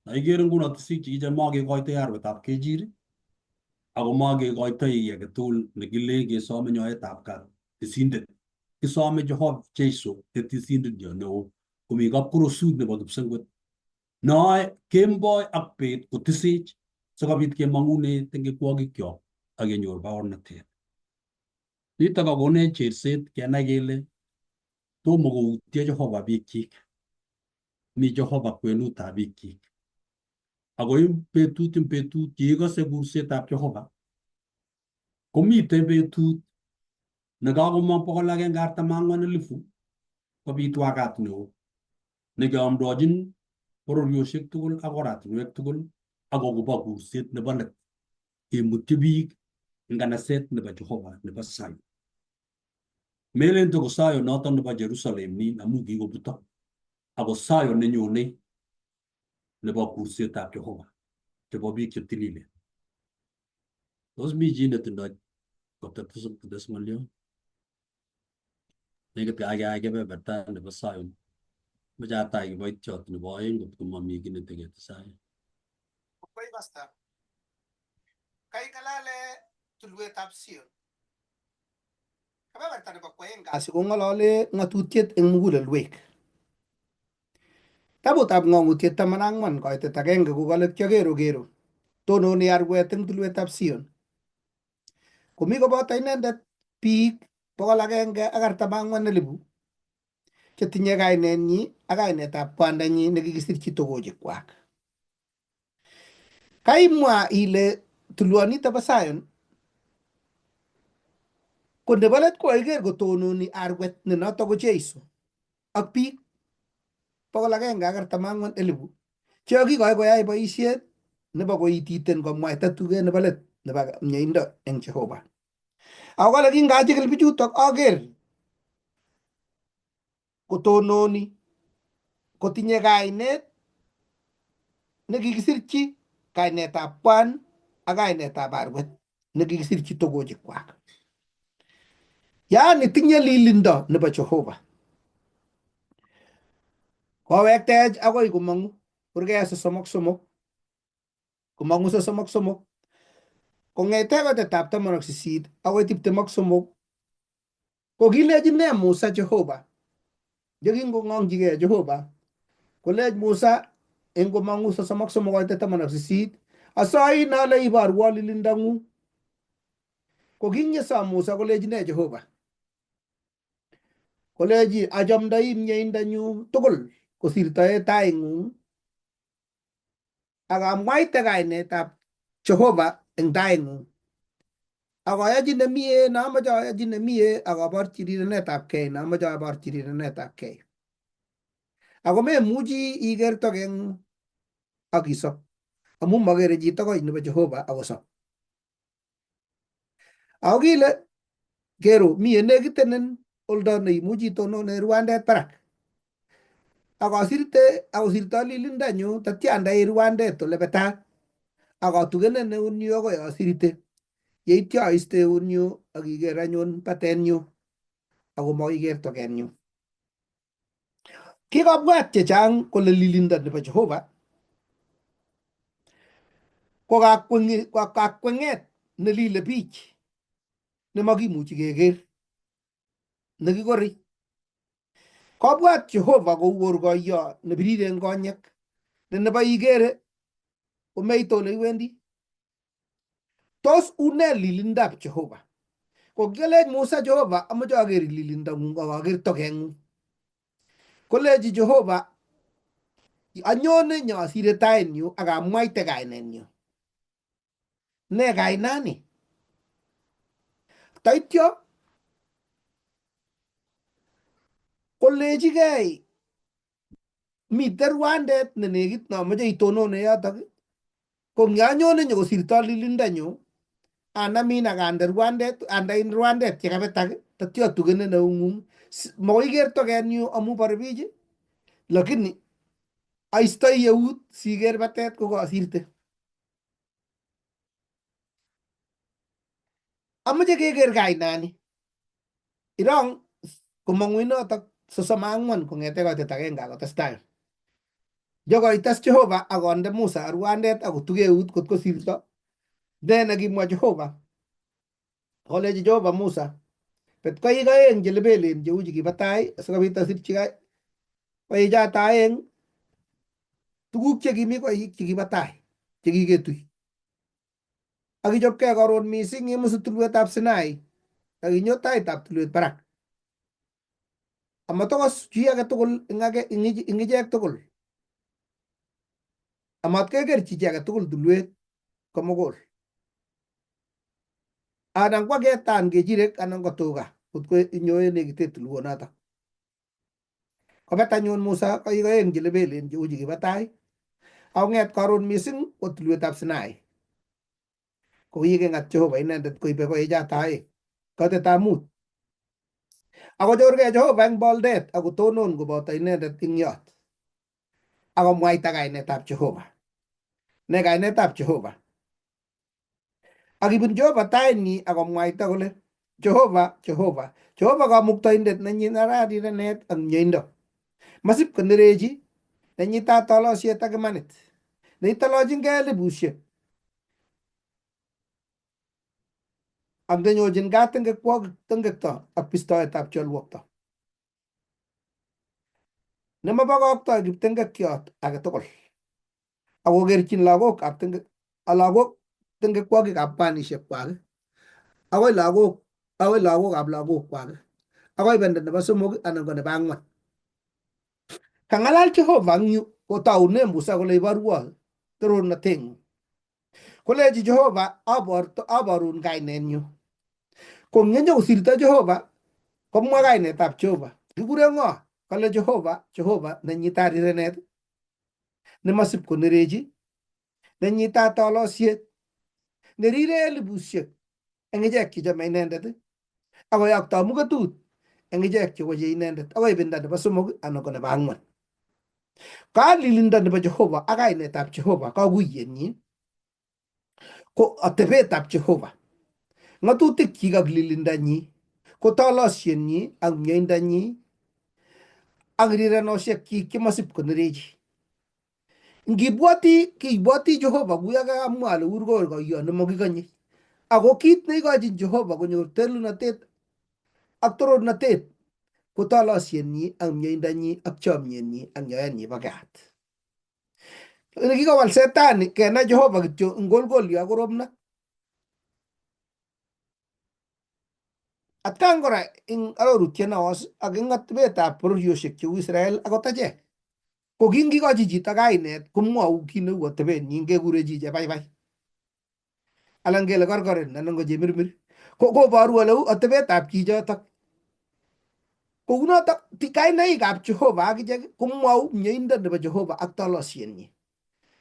Na ikere nguno tisik chekiche makekoitoi arwetab kechir ako makekoitoi kiy agetugul nekilen kesome nyoetab kat tisindet. Kisome Jehova Jesu ne tisindet nyo neo komi kapkurusut nebo kipsengwet noe kemboi ak bet kotisech sikobit kemong'une tingikwokikyok ak kenyor baornatet. Nitok kakonech cherset kenai kele tomo koutye Jehova biikchik. Mi Jehova kwenutab biikchik. Ako eng betut eng betut yeikose kursetab Jehova komitei betut nekakomong 144,000 kobitu wakat neo nekeamdochin bororiosiek tugul ak oratinwek tugul ak akobo kurset nebo let kemutyi biik eng kanaset nebo Jehova nebo Zion. Melen toko Zion noton nebo Jerusalem nin amu kikobutok ako Zion nenyone nebo kursetab Jehova chebo biik chetililen. Tos mi chi netindoi kotes ng'olyo? Nekit kakeyai kebeberta nebo Zion. Moche atach kiboitiot nebo aeng kotko mami kiy neteketesai. Kongoi Pastor. Kaing'alale tulwetab Sion. Kebeberta nebo kwoeng kasi kong'olole ng'atutiet eng mugulelwek. Kitabutab ng'ong'utiet 14 koitet 1 kokale kiokero kero tononi arwet eng tulwetab Sion. Komi koboto inendet biik 144,000 chetinye kainenyi ak kainetab kwandanyi nekikisirchi togochikwak. Kaimwa ile tulwonito bo Zion ko nebo let koiker kotononi arwet ne noto ko Jeiso ak biik 144,000 che kakikoi koyai boisiet nebo koititen komwaita tuget nebo let nebo mieindo eng Jehova. Ako kale kingachikil bichutok aker kotononi kotinye kainet nekikisirchi kainetab kwan ak kainetab arwet nekikisirchi togochikwak. Yaani tinye lilindo nebo Jehova. Kowektech akoi komong'u kurget 33 komong'u 33 kong'ete kotetab 18 akoi 23 ko kilechi ne Musa Jehova yekingong'ongchigei Jehova kolech Musa eng komong'u 33 koite 18 asoin ale iborwo lilindang'ung. Ko kinyesom Musa kolechi ne Jehova? Kolechi achamdoi mieindanyu tugul kosirtoe taing'ung ak amwaite kainetab Jehova eng taing'ung. Ak ayochi nemie neamoche ayochi nemie ak aborchi rirenetab kei neamoche aborchi rirenetab kei. Ako memuchi iker tokeng'ung ak isob amu makere chi tokoch nebo Jehova akosob. Ako kile kero mi yenekitenen oldo neimuchi itonone rwandet barak. Ak asirte akosirto lilindanyu tatya andai rwandet ole betat ak atukenen eunyu akoi asirte. Yeityo aiste eunyu ak iker anyun batenyu ako makiker tokenyu. Kikobwat chechang kole lilindo nebo Jehova ko kakweng'et nelile biich nemakimuchi keker nekikori. Kobwat Jehova kou korkoiyo nebirir eng konyek ne nebo ikere komeite ole iwendi. Tos une lilindab Jehova? Ko kilech Musa Jehova amoche aker lilindang'ung ak aker tokeng'ung. Kolechi Jehova anyone nyasire tainyu ak amwaite kainenyu. Ne kainani? Taityo kolechigei miten rwandet ne nekit nomoche itonone yotok ko nganyone nyokosirto lilindanyu anamin ak ande rwandet andein rwandet yekabetak tatyo atukenen eung'ung makoi iker tokenyu amu bore biich lakini aistoi eut siker batet kokasirte. Amoche keker kainani. Irong komong'u inotok 34 kong'ete koitet agenge akotestai. Yokoites Jehova akonde Musa rwandet akotuk eut kot kosirto. Ne nekimwa Jehova? Kolechi Jehova Musa, bet koik aeng che lebelen cheu chekibo tai asikobit asirchi koichoto aeng tuguk chekimi koik chekibo tai chekiketui. Ak ichopkei karon mising imusu tulwetab Sinai ak inyo taitab tulwet barak. Amatokos chi age tugul eng age eng ichek tugul. Amat keker chi age tugul tulwet komugul. Anan ko aketan kechirek anan ko tuga kotko inyoe nekite tulwonotok. Kobet anyun Musa koik aeng che lebelen cheu chekibo tai akong'et karon mising kwo tulwetab Sinai. Kokikeng'at Jehova inendet koibe koichoto aeng. Koitetab mut. Akochorgei Jehova eng boldet akotonon koboto inendet eng yot. Akomwaita kainetab Jehova. Ne kainetab Jehova? Akibun Jehova tainyi akomwaita kole, Jehova, Jehova, Jehova kamuktaindet nenyi rirenet ak mieindo. Masip konerechi, nenyitat tolosiet ak imanit, neitolochinkei elipusiek ak nenyochin kat tengekwokik tengekto ak bistoetab cholwokto. Nemobokoktoi kiptengekyot age tugul ak kokerchin lagokab lagok tengekwokikab kwanisiek kwak akoi lagok akoi lagokab lagokwak akoi bendo nebo somok anan ko nebo ang'wan. Kang'alal Jehova eng yu kotaune Musa kole iborwo torornateng'ung. Kolechi Jehova aborun kainenyu. Ko kosirto Jehova komwa kainetab Jehova. Kikure ng'o? Kale Jehova, Jehova nenyitat rirenet, nemasib konerechi, nenyitat tolosiet, nerire elipusiek eng ichek chechome inendet akoyokto muketut eng ichek cheweche inendet akoi ibinda nebo somok anan ko nebo ang'wan. Kalilindo nebo Jehova ak kainetab Jehova kakuiyenyi ko atebetab Jehova, ng'atutikyik ak lilindanyi, ko tolosienyi ak mieindonyi ak rirenosiekyik chemasib konerechi. Ngibwoti kibwoti Jehova kuyo kakamwa ale ur koyo nemokikonye. Ako kit neikochin Jehova konyor telunotet ak torornatet ko tolosienyi ak mieindonyi ak chomyenyi ak yaenyi bo kat. Kikowal setani kenai Jehova kityo eng kolkolyo ak koromnak. Atkan kora eng arorutiet newos ak eng atebetab bororiosiek cheu Israel akot achek ko kingikochi chito kainet komwou kit neu atebenyin kekure chi chepaipai anan kele korkoren anan ko chemirmir koboru ole u atebetab chichotok. Kounotok kainaikab Jehova akichek komwou mieindo nebo Jehova ak tolosienyi.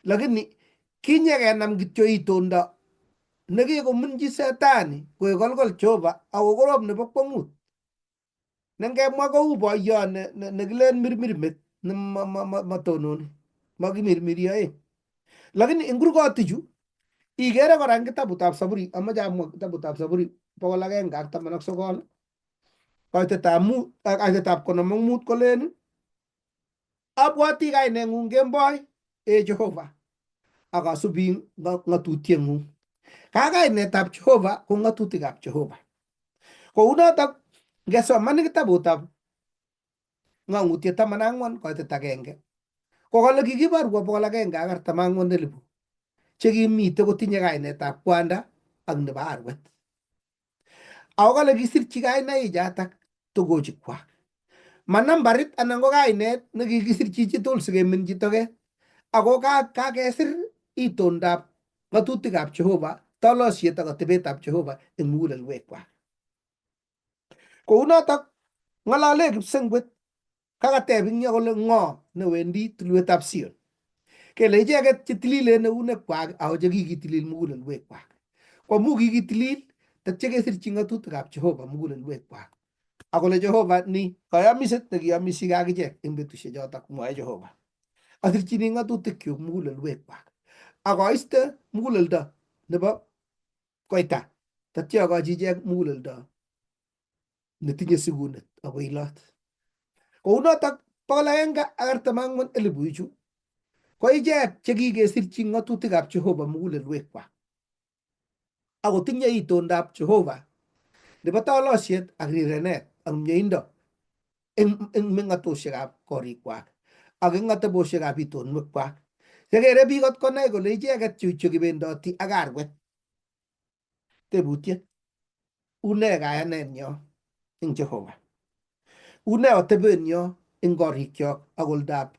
Lakini kinyekenam kityo itondo nekikomunchi setani koek kolkol Jehova ako korom nebo kwong'ut. Nengemwa kou boiyot nekilen mirmir met nematononi makimirmiri oeng. Lakini eng kurgotichu ikere kora eng kitabutab Saburi, amache amwa kitabutab Saburi 119 kaitetab mut, kaitetab 55 kolen abwoti kaineng'ung kemboi e Jehova ak asubi ng'atutieng'ung. Ka kainetab Jehova ko ng'atutikab Jehova. Kounotok ngesoman kitabutab Ng'ang'utiet 14 koitet 1 ko kale kikiborwo 144,000 chekimite kotinye kainetab kwanda ak nebo arwet. Ako kale kisirchi kainaichotok togochikwak. Ma nambarit anan ko kainet nekikisirchi chitugul sikeminchi toget. Ako kakesir itondab ng'atutikab Jehova, tolosiet ak atebetab Jehova eng mugulelwekwak. Kounotok ng'alale kipsengwet kakateb ing yo kole ng'o newendi tulwetab Sion. Kele icheket chetililen eunekwak ako chekikitilil mugulelwekwak. Ko amu kikitilil tatya kesirchi ng'atutikab Jehova mugulelwekwak. Akole Jehova ni kayamiset nekiyomisike akichek eng betusiek chotok mwae Jehova. Asirchini ng'atutikyuk mugulelwekwak ak aiste muguleldo nebo koita tatya akochi ichek muguleldo netinye sikunet ako ilot. Kounotok 144,000 ichu ko ichek chekikesirchi ng'atutikab Jehova mugulelwekwak akotinye itondab Jehova nebo tolosiet ak rirenet ak mieindo eng meng'atosiekab korikwak ak eng atebosiekab itonwekwak. Chekere biik kot konai kole icheket chu chekibendoti ak arwet. Tebutiet, une kayanenyo eng Jehova? Une atebenyo eng korikyok ak oldab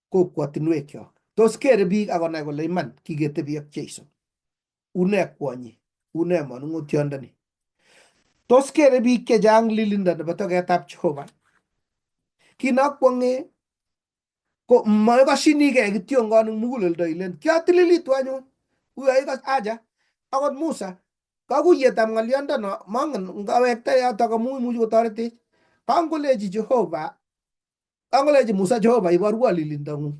kokwotinwekyok? Tos kere biik ak konai kole iman kiketebi ak Jeiso? Une kwonyi? Une manung'otiondoni? Tos kere biik chechang lilindo nebo togetab Jehova? Kit nokwong'e ko maikoshinigei kityongon eng muguleldo ilen kiatililitu anyun uyo ikas aja akot Musa kakuyetab ng'oliondono mongen ngawekta yotok amu imuchi kotoretech kangolechi Jehova kangolechi Musa Jehova iborwo lilindong'ung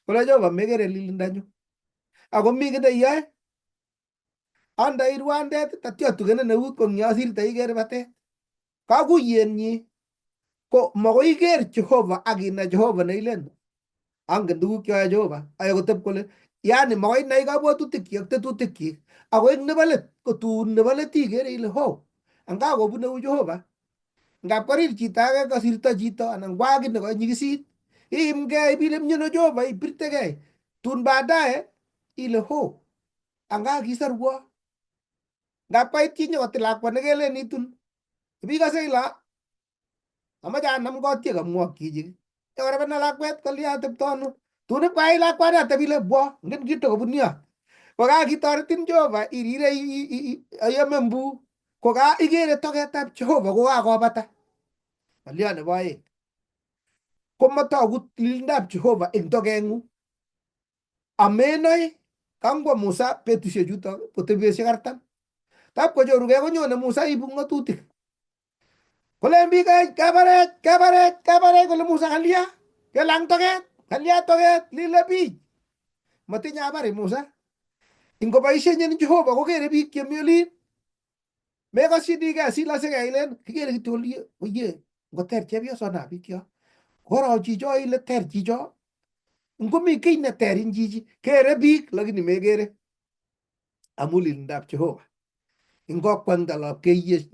kole Jehova mekere lilindonyu ako mi kiy neiyoe andoi rwandet tatyo tugenin eut ko eng yosirte iker batet kakuyenyi ko makoi iker Jehova ak inai Jehova neilen angen tuguk cheyoe Jehova aye kotep kole yani makoi inai kabwatutikyik ak tetutikyik ako eng nebo let ko tun nebo let ikere ile ho anga kobune u Jehova ngap korir chito age kosirto chito anan kwaak kiy nekonyikisit iimgei ibile miono Jehova ibirtegei tun baadaye ile ho anga kisorwo ngap koit chi nyokotil lakwa nekelen itun ibikose ile Amache anam kotiek amwokchiji. Korebena lakwet kolya atepto ano. Tun ipkwai lakwani atebi ile bwo, ingen kito kobun yo. Kokakitoretin Jehova irire ayome mbu. Koka ikere toketab Jehova kokakobata. Ng'olyo nebo aeng. Komotogu tililindab Jehova eng tokeng'ung. Amenoe kangwo Musa betusiek chutok kotebi betusiek 40. Tab kochorugei konyone Musa ibu ng'atutik. Kolen biik kabarech kabarech kabarech kole Musa kalya kelang toket kalya toket lile biik. Matinye habari Musa. Ingoboishenyin Jehova kokere biik chemi olin. Mekoshinigei silosekei ilen kikere kityo kole oye ngoter chepyosona biikcho. Koro chicho ile ter chicho. Ngomi kiy neter en chichi kere biik lakini mekere amu lilindab Jehova. Ingokwengta lapkeiyet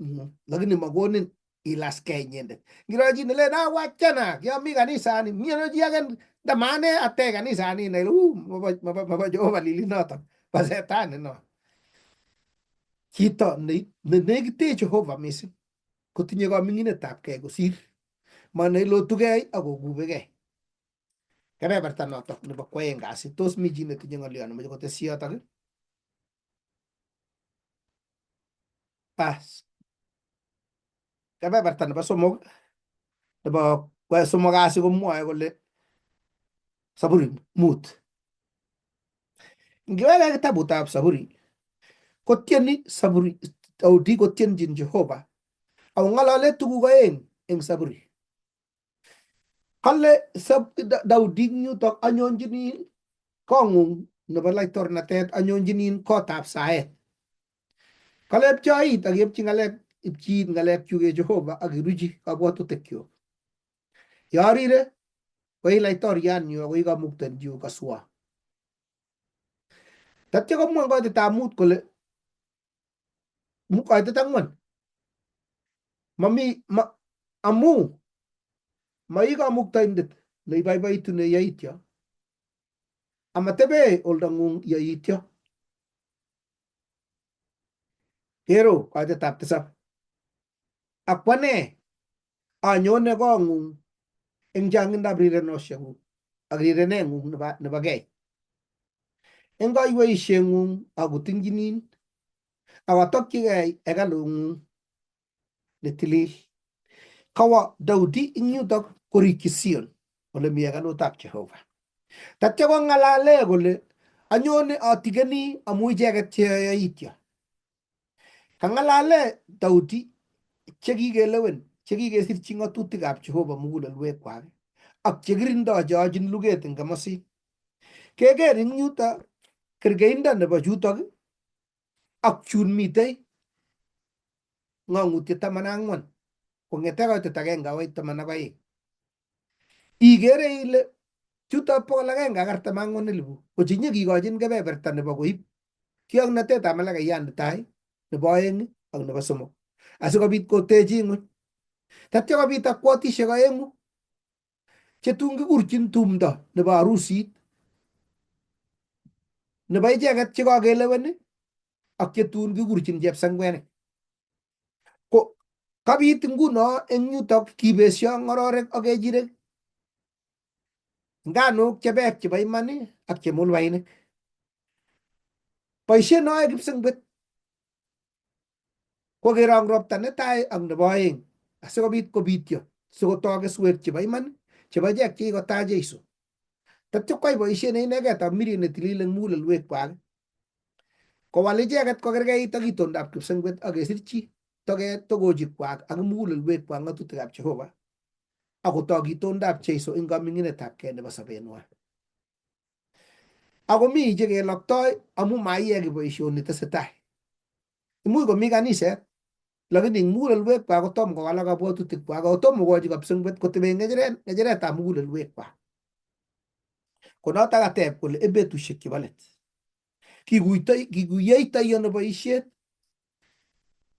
lakini makonin ilaskei inyendet. Ngiro chi nelen awachana kiami kanisani miano chi age ndamane atech kanisani inai ile uu mobo Jehova lilinoton bo setani no. Chito ne nekite Jehova mising kotinye kaming'inetab gei kosir ma neilotugei ak kokubegei. Kebeberta notok nebo kwoeng kasi. Tos mi chi netinye ng'olyo nemoche kotesyi yotok? Bas. Kebeberta nebo somok nebo somok kasi komwoe kole Saburi 5. Ngiweke kitabutab Saburi kotieni Saburi Daudi kotienjin Jehova ako ng'olole tuguk aeng eng Saburi. Kale Daudi eng yutok anyonjini kong'ung nebo laitornatet anyonjinin kotab saet. Kale pchoit ak epchi ng'alek ipchiit ng'alekchuk ee Jehova ak iruchi kabwatutikyuk. Yearire koi laitorianyu ako i kamuktaindenyun kaswa. Tatya komwa eng koitetab 5 kole koitet 4 mami ma, amu mai kamuktaindet neiboiboitu neyoityo amatebe oldang'ung yoityo. Kero koitetab 7 ak kwane anyone kong'ung eng chang'indab rirenosiekuk ak rireneng'ung nebo gei. Eng kaiweisieng'ung akotingchinin ak atokchigei hekalung'ung netilil. Kawo Daudi eng yutok korikyi Sion ole mi hekalutab Jehova. Tatya kong'alale kole anyone atikeni amu icheket cheyoityo. Kang'alale Daudi chekikelewen chekikesirchi ng'atutikab Jehova mugulelwekwak ak chekirindo cheochin luget eng komosin. Keker eng yuto kerkeindo nebo chutok ak chun mitei ng'ong'utiet 14 kong'ete koitet 1 akoi 12. Ikere ile chuto 144,000 ko chenyekikochin kebeberta nebo koib kioknotetab malakaiyan netai, nebo aeng ak nebo somok asikobit kotechi ng'weny. Tatya kobit akwotisiek aeng'u chetun kikurchin tumdo nebo harusit nebo icheket chekakelewen ak chetun kikurchin chepsengwenik. Ko kabit nguno eng yutok kibesio ng'ororek ak kechirek, nganuk chebek chebo iman ak chemulwainik. Boisiet noe kipsengwet ko kerong ropta netai ak nebo aeng asikobit kobityo sikotok keswek chebo iman chebo ichek chekikotach Jesu. Tatya kwai boisiet ne inegetab mirit netilil eng mugulelwekwak kowal icheket kokerkeit ak itondab kipsengwet ak kesirchi toket togochikwak ak mugulelwekwak ng'atutikab Jehova ak kotok itondab Jesu eng kaming'inetab kei nebo sobenwai. Ako mi chekeloktoi amu maiyai boisioni tesetai. Imuch komi kaniset lakini eng mugulelwekwak kotom kowalak kabwatutikwak ako tom kokochi kapsengwet kotebe ng'echeretab mugulelwekwak. Ko notok ateb kole eng betusiek chebo let kikuyoitoi ano boisiet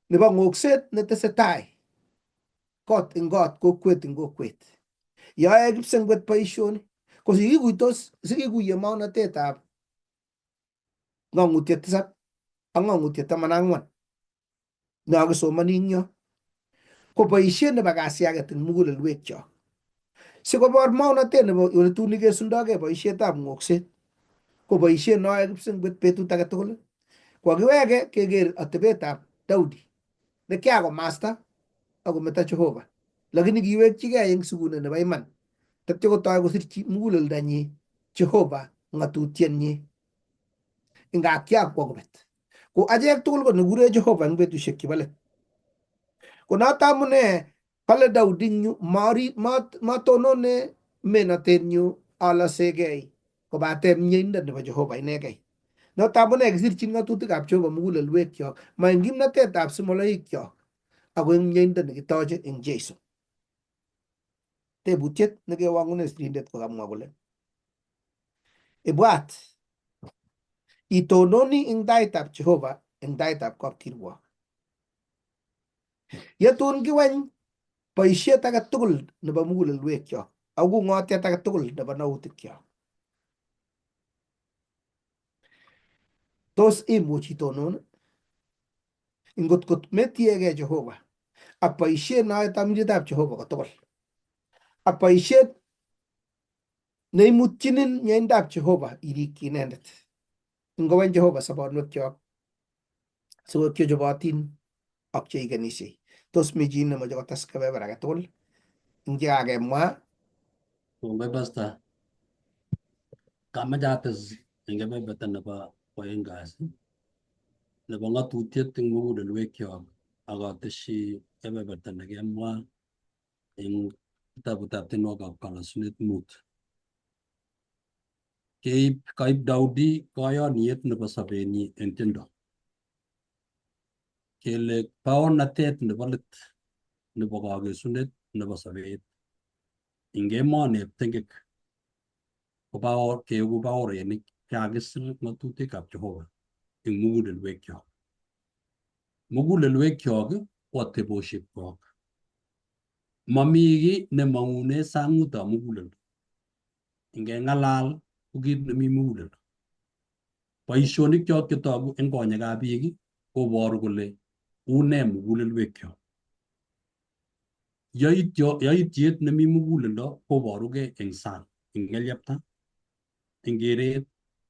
nebo ng'okset netesetai kot eng kot, kokwet eng kokwet. Yoe kipsengwet boisioni ko sikikuitos sikikuiyo maonatetab ng'ong'utiet 7 ak ng'ong'utiet 14 nekakisomoni eng yo. Ko boisiet nebo kasiaget eng mugulelwekyok. Sikobor maonatet nebo oletun ikesundokei boisietab ng'okset. Ko boisiet noe kipsengwet betut age tugul. Kokiweke keker atebetab Daudi nekiakomasta akometo Jehova. Lakini kiwekchigei eng sikunet nebo iman. Tetyo kotoi kosirchi muguleldanyi Jehova ng'atutienyi. Inga kiakwo kobet. Ko achek tugul ko nekure Jehova eng betusiek chebo let. Ko noto amune kale Daudi eng yu matonone menotenyu alosekei kobate mieindo nebo Jehova inegei. Noto amune kisirchin ng'atutikab Jehova mugulelwekyok, ma eng kimnatetab simoloikyok, ako eng mieindo nekitoche eng Jesu. Tebutiet nekewang'une sirindet kokamwa kole ibwat itononi eng taitab Jehova eng taitab kapkirwok. Yetun kiweny boisiet age tugul nebo mugulelwekyok ak ung'otiet age tugul nebo nautikyok. Tos imuch itonon? Ngot ko metiegei Jehova ak boisiet noe tamchinetab Jehova kotugul ak boisiet neimutchinin mieindab Jehova irikyi inendet. Ngoweny Jehova sobonwekyok sikoek chechobotin ak cheikenisiei. Tos mi chi nemoche kotes kebeber age tugul eng chekakemwa? Kongoi Pastor. Kamache ates eng kebeberta nebo kwoeng kasi nebo ng'atutiet eng mugulelwekyok ak ateshi kebeberta nekemwa eng kitabutab tienwogikab kalasunet 5. Keib kaib Daudi koyoniet nebo sobenyi eng tiendo. Kele baornatet nebo let nebo kakesunet nebo sobet eng emoneb tengek ko keeku baorenik chekakisir ng'atutikab Jehova eng mugulelwekyok. Mugulelwekyok ko ateboshekyok. Mami kiy nemong'une sang'utab muguleldo. Ingeng'alal ko kit nemi muguleldo. Boisionik chok chetogu eng konyekab biik koboru kole une mugulelwekyok. Yoityet nemi muguleldo koborugei eng sang, eng ng'elyepta, eng keret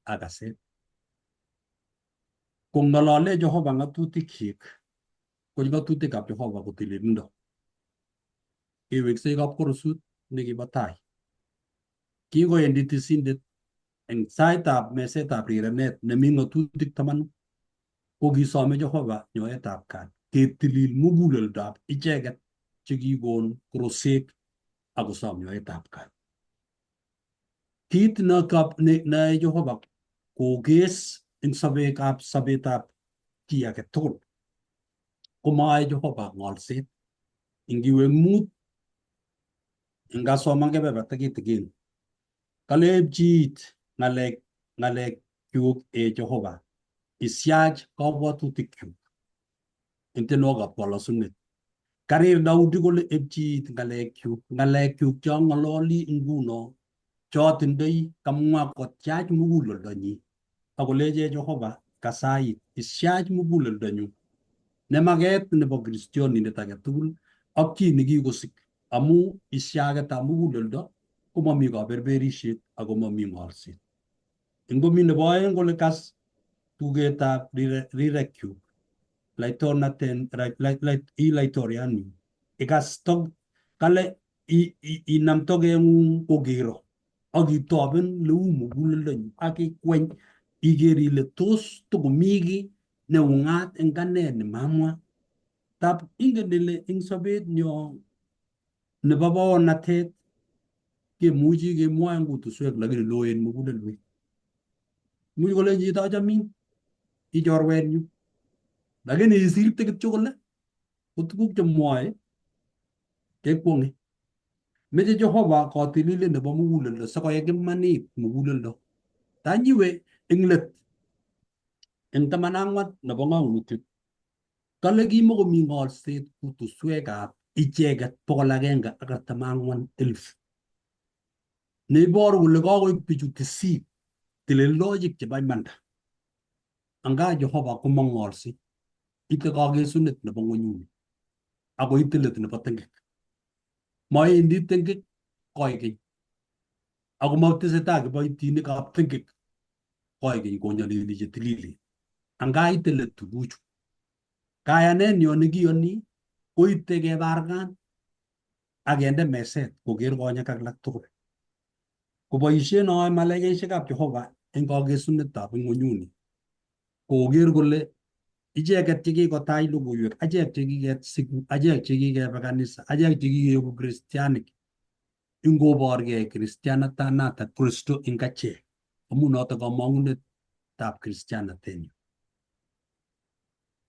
ak kaset. Kong'olole Jehova ng'atutikyik ko ng'atutikab Jehova ko tililindo. Keweksei kapkorosut nekibo tai. Kikoendi tisindet eng saitab mesetab rirenet nemi ng'atutik 10 ko kisome Jehova nyoetab kat ketilil muguleldab icheket chekikon korosek ak kosom nyoetab kat. Kit neyoe Jehova kokes eng sobetab chi age tugul komayoe Jehova ng'olset. Ingiwe 5 ingasoman kebeberta kitikin kale epchiit ng'alekyuk e Jehova isyach kabwatutikyuk eng tienwogikab kolosunet. Karir Daudi kole epchiit ng'alekyuk cheang'ololi nguno chotindoi kamwa kotyach muguleldonyi akolechech Jehova kasait isyach muguleldonyu nemaket nebo kristionindet age tugul ak chi nekikosik amu isyaketab muguleldo komomi kaberberisiet ako momi ng'olset. Ingomi nebo oeng kole kas tugetab rirekyuk laitornaten i laitorianyu ikas kale inam tokeng'ung kokero ak itoben leu muguleldonyu ak ikweny iker ile tos tokomi kiy neung'at eng ane nemamwa. Tab ingen ile eng sobet nyo nebo baornatet kemuchi kemwa eng kutuswek lakini loen mugulelwek. Imuch kolen chito achamin i chorwenyu lakini isirte kityo kole ko tuguk chemwoe kekwong'e. Meche Jehova kotililet nebo muguleldo sikoyai imanit muguleldo. Tanyiwe eng let eng 14 nebo ng'ong'utiet kale kimokomi ng'olset kutuswekab icheket 144,000 neiboru kole kakoik bichu tisik tilildochik chebo imanda. Anga Jehova komong'olse ite kakesunet nebo ng'onyuni. Akoite let nebo tengek. Maendi tengek koikeny. Ako matesetai kiboitinikab tengek koikeny konyalili che tililen. Angaite let tuguchu. Kayanenyo nekiyoni koite kebarkan ak kende meset koker konyek alak tugul. Koboisien noe malaikaisiekab Jehova eng kakesunetab ing'unyuni koker kole icheket chekikotach logoiwek, achek chekikesiku, achek chekikebe kanisa, achek chekikeeku kristianik, ingoborgei kristianatanata Kristo eng achek. Amu noto kamang'unetab kristianatenyu.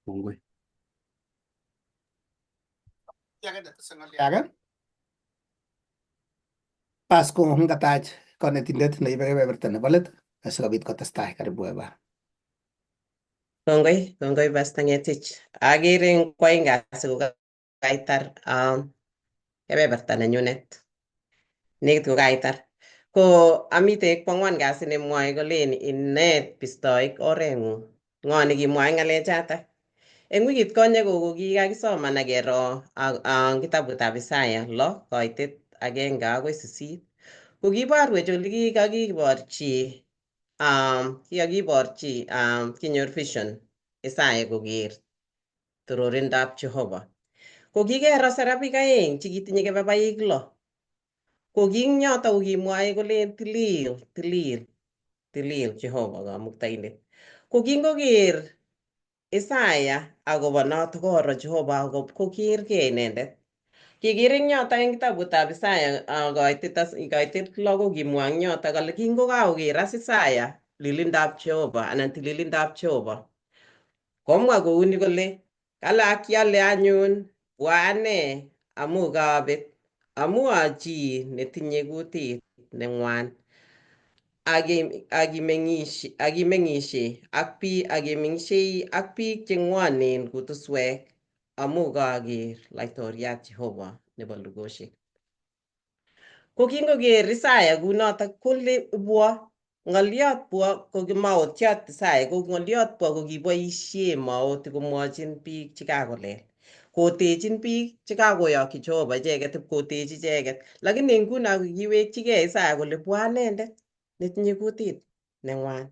Kongoi. Age pas ko ngatach konetindet neibe kebeberta nebo let asikobit kotestai. Karibu Eva. Kongoi, kongoi Pastor Ngetich. Akere eng kwaeng kasi kokaitar kebeberta nenyunet. Nekit kokaitar. Ko amite kwangwan kasi nemwoe kolen inet bistoik oreng'ung. Ng'o nekimwoe ng'alechatak? Eng wikit konye ko kikakisoman ak kero kitabutab Isaya 6:1 akoi 8. Ko kiborwech ole kikakiborchi kinyor vision Isaya koker tororindab Jehova. Ko kikero serapik aeng chekitinye kebebaik 6. Ko ki ing yoto ko kimwoe kolen tilil, tilil, tilil Jehova Kamuktaindet. Ko kingoker Isaya akobo noto koro Jehova kokergei inendet. Kiker eng yoto eng kitabutab Isaya koitet 6 kokimwa eng yoto kole kingokakoker as Isaya lilindab Jehova anan tililindab Jehova komwa kouni kole kale akiale anyun bwa ane amu kaabet amu a chi netinye kutit neng'wan akimeng'ishei ak biik cheng'wanen kutuswek amu kaaker laitoriat Jehova nebo lugosiek. Ko kingoker Isaya kunotok kole bwa ng'oliot bwa ko maotiot Isaya ko ng'oliot bwa ko kiboisie maotik komwochin biik chekakolel. Kotechin biik chekakoyokyi Jehova icheket ipkotechi icheket. Lakini nguno kiwekchigei Isaya kole bwa anendet netinye kutit neng'wan.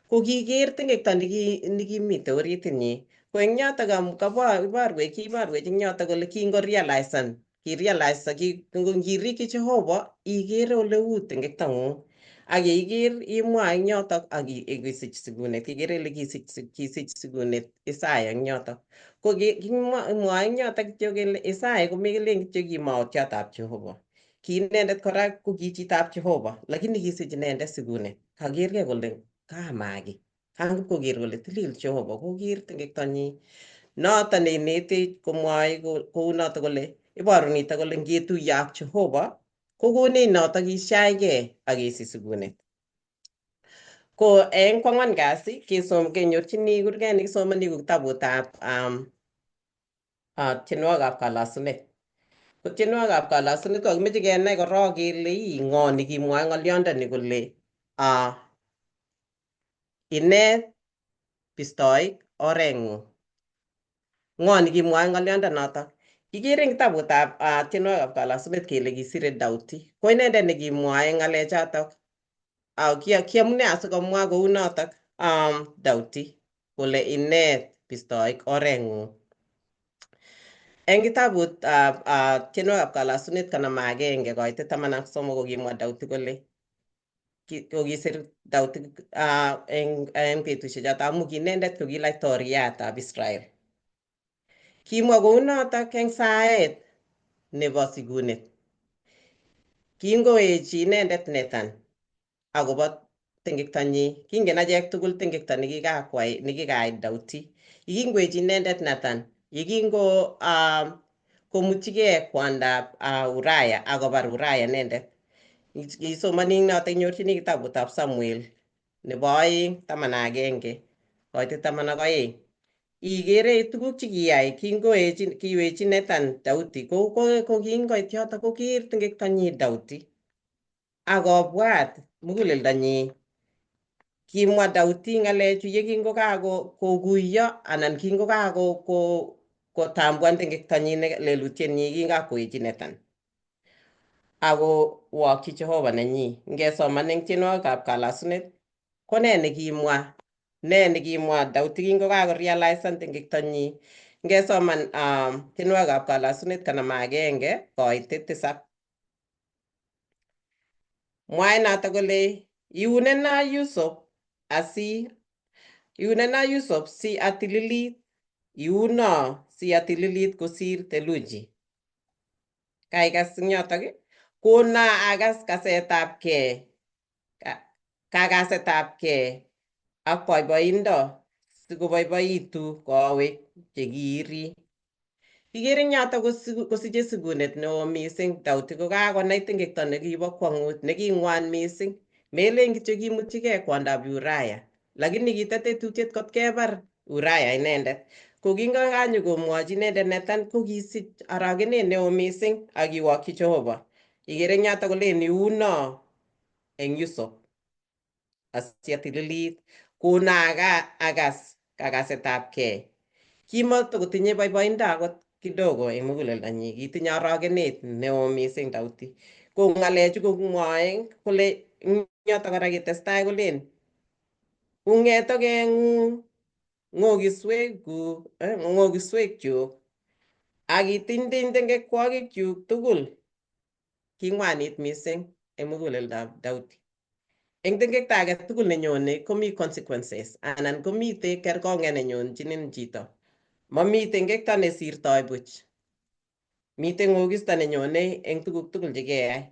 Ko kiker tengekto nekimite oritinyi. Ko eng yoto kiborwech kiborwech eng yoto kole kingorealizan kirealize ngirikyi Jehova ikere ole uu tengektong'ung ak yeiker imwa eng yotok ak isich sikunet. Ikere ile kisich sikunet Isaya eng yotok. Ko kimwae eng yotok kityo kele Isaya komekilen kityo ki maotyotab Jehova. Ki inendet kora ko ki chitab Jehova lakini kisich inendet sikunet. Kakergei kole kamaki. Kangipkoker kole tilil Jehova koker tengektonyi. Noto neinetech komwoe kounoto kole iboru nito kole ngetuiye ak Jehova kokonech noto kishaigei ak kesich sikunet. Ko eng kwang'wan kasi kesom kenyorchini kurget nekisomoni ko kitabutab tienwogikab kalasunet. Ko tienwogikab kalasunet ko kakimoche kenai korok kele ii ng'o nekimwoe ng'olyondoni kole inet bistoik oreng'ung. Ng'o nekimwoe ng'oliondonotok? Kikere eng kitabutab tienwogikab kalasunet kele kisire Daudi. Ko inendet nekimwoe ng'alechotok. Kiamune asikomwa kounotok Daudi kole inet bistoik oreng'ung. Eng kitabutab tienwogikab kalasunet 51:13 kokimwa Daudi kole kokisir Daudi eng betusiek choto amu ki inendet ko ki laitoriatab Israel. Kimwa kounotok eng saet nebo sikunet. Kingowechi inendet Nathan akobo tengektonyi. Kingen achek tugul tengekto nekikakwai nekikait Daudi. Yekingwechi inendet Nathan, yekingo komutyigei kwondab Uraya akobar Uraya inendet. Isomoni eng notok inyorchini kitabutab Samuel nebo 2 11:12. Ikere tuguk chekiyai kingowechi kiwechi Nathan Daudi ko kingoit yoto koker tengektonyi Daudi akobwat muguleldonyi. Kimwa Daudi ng'alechu yekingokako koguiyo anan kingokako ko Kotambuan tengektonyi lelutietnyi kingakoechi Nathan ako wokyi Jehova nenyi. Ngesoman eng tienwogikab kalasunet ko nee nekimwa? Nee nekimwa Daudi kingokakorealisan tengektonyi? Ngesoman tienwogikab kalasunet 51:7. Mwae noto kole iunena Yusuf asi iunena Yusuf si atililit iuno si atililit kosir theluji. Kaikas eng yotok ii? Kona akas kasetabkei kakasetabkei ak boiboindo sikoboiboitu kowek chekiiri. Kikere eng yotok kosiche sikunet neo mising Daudi kokakonai tengekto nekibo kwongut neking'wan mising. Melen kityo kimutyigei kwondab Uriah, lakini kitet tetutiet kot kebar Uriah inendet. Ko kingokanyokomwochi inendet Nathan kokisich orogenet neo mising ak kiwokyi Jehova. Ikere eng yotok kolen iuno eng Yusuf asiatililit kona akas kakasetabkei. Kimatakotinye boiboindo akot kidogo eng muguleldonyi, kitinye orogenet neo mising Daudi. Ko ng'alechu komwoe kole eng yotok kora kitestai kolen ung'etokeng'ung ng'okiswekuk ng'okiswekyuk ak itinytiny tengekwokikyuk tugul. King'wanit mising eng muguleldab Daudi. Eng tengekto age tugul nenyone komi consequences anan komitei kerkong'et nenyonchinin chito. Mami tengekto nesirtoi buch. Mitei ng'okisto nenyone eng tuguk tugul chekeyai.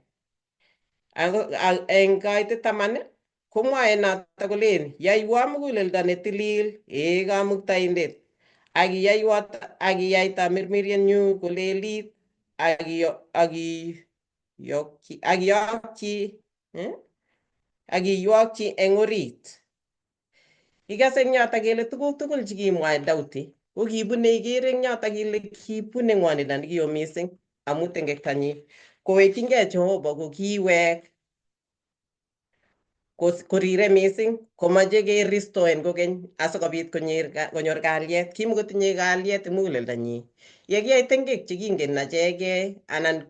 Eng kaitet 10 komwoe noto kolen yaiwo muguleldo netilil ee kamuktaindet ak iyai tamirmirienyu kolelit ak iyokyi eng orit. Ikase eng yotok kele tuguk tugul chekimwa Daudi ko kibune ikere eng yotok kele kibune ng'wonindo nekio mising amu tengektonyi. Kowekyingei Jehova ko kiwek korire mising komoche keristoen kokeny asikobit konyor kalyet. Kimukotinye kalyet eng muguleldonyi. Yekiyai tengek chekingen achekei anan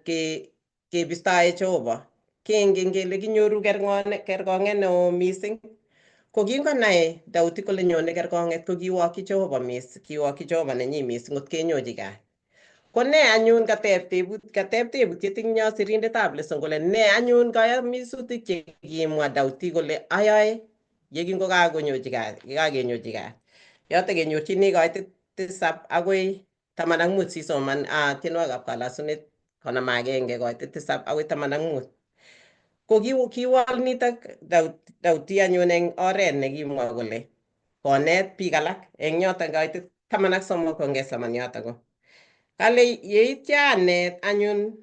kebistoe Jehova kengen kele kinyoru kerkong'et neo mising. Ko kingonai Daudi kole nyone kerkong'et ko kiwokyi Jehova mising, kiwokyi Jehova nenyi mising ngot kenyochi kat. Ko ne anyun kateb tebutiet eng yo sirindetab lesson kole ne anyun kayamisutik chekimwa Daudi kole ayoe yekingokakonyochi kat, kakenyochi kat. Yotok kenyorchini kaitet 7 akoi 15 sisoman tienwogikab kalasunet 51:7 akoi 15. Ko kiwol nitok Daudi anyun eng oret nekimwa kole konet biik alak eng yotok kaitet 13 kongesoman yotok ko. Kale yeityo anet anyun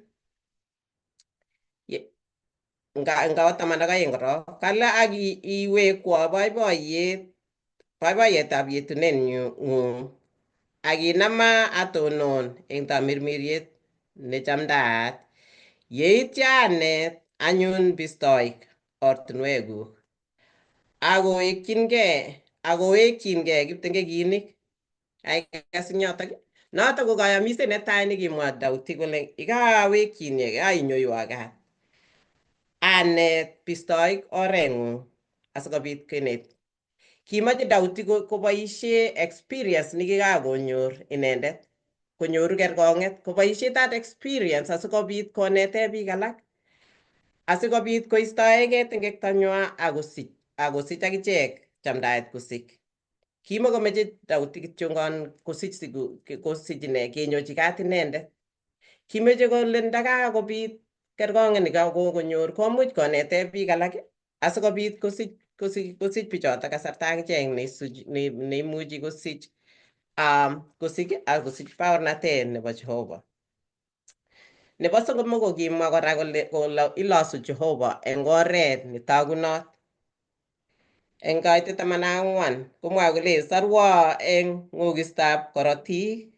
ngawa 12 korok kale ak iwekwo boiboiyetab yetuneng'ung ak inama atonon eng tamirmiriet nechamdaat. Yeityo anet anyun bistoik ortinwekuk akowekchingei kiptengekinik. Kaikas eng yotok? Notok ko kayamiset netai nekimwa Daudi kole ikawekchingei kainyoiwo kat anet bistoik oreng'ung asikobit kenet. Kimoche Daudi koboisie experience nekikakonyor inendet konyoru kerkong'et koboisie that experience asikobit konete biik alak asikobit koistoegei tengektonywa akosich akichek chamdaet kosik. Kimakomeche Daudi kityongon kosich ine kenyochi kat inendet. Kimeche kole ndakakobit kerkong'et nekakonyor komuch konete biik alak asikobit kosich bichotok kasarta akichek neimuchi kosich kosich ak kosich baornatet nebo Jehova. Nebo somok ko kimwa kora kole ilosu Jehova eng oret netagunot. Eng kaitet 14 komwae kole sarwo eng ng'okistab korotik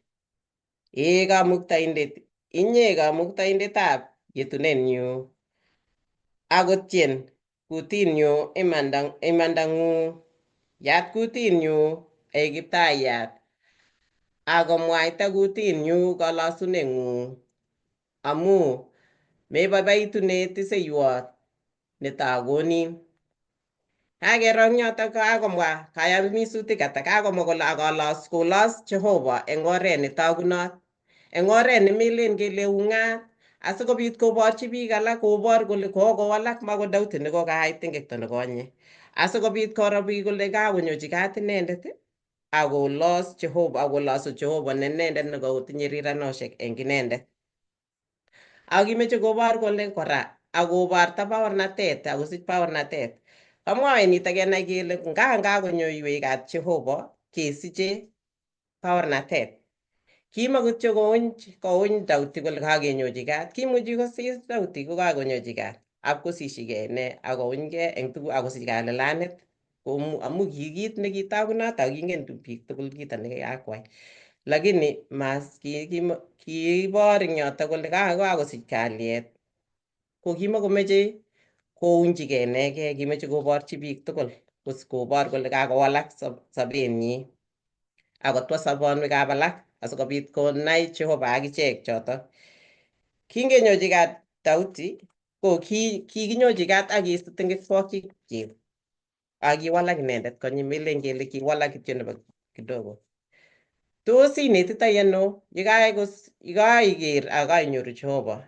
ee kamuktaindet inye kamuktaindetab yetunenyu akotyen kutinyu imandang'ung. Yat kutinyu ei kiptayat Akomwaita kutinyu kolosuneng'ung amu meiboiboitune tiseiwot netakonin. Kakero eng yotok kakomwa kayamisutik ata kakomwa kole akolos kolos Jehova eng oret netagunot eng oret nemelen kele ung'at asikobit koborchi biik alak kobor kole kokowalak mako Daudi nekokait tengekto nekonye asikobit koro biik kole kakonyochi kat inendet akolos Jehova akolosu Jehova ne inendet nekotinye riranoshek eng inendet. Ak kimeche kobor kole kora akoborta baornatet akosich baornatet. Kamwae nitok kenai kele nga kakonyoiwech kat Jehova kesiche baornatet. Kima kityo kouny Daudi kole kakenyochi kat, kimuchi kosis Daudi kokakonyochi kat ak kosishigei ine akounygei eng tuguk akosich kalilanet amu ki kit nekitagunot ako kingen biik tugul kito nekikakwai. Lakini mas kiibor eng yotok kole kakosich kalyet ko kimakomeche kounchigei inegei, kimeche koborchi biik tugul kobor kole kakowalak sobenyi akotwa sobonwekab alak asikobit konai Jehova akichek chotok. Kingenyochi kat Daudi ko kikinyochi kat ak keiste tengekwokyik ak kiwalak inendet konyi melen kele kiwalak kityo nebo kidogo. Tos inetitoi ano yekaiker ak kainyoru Jehova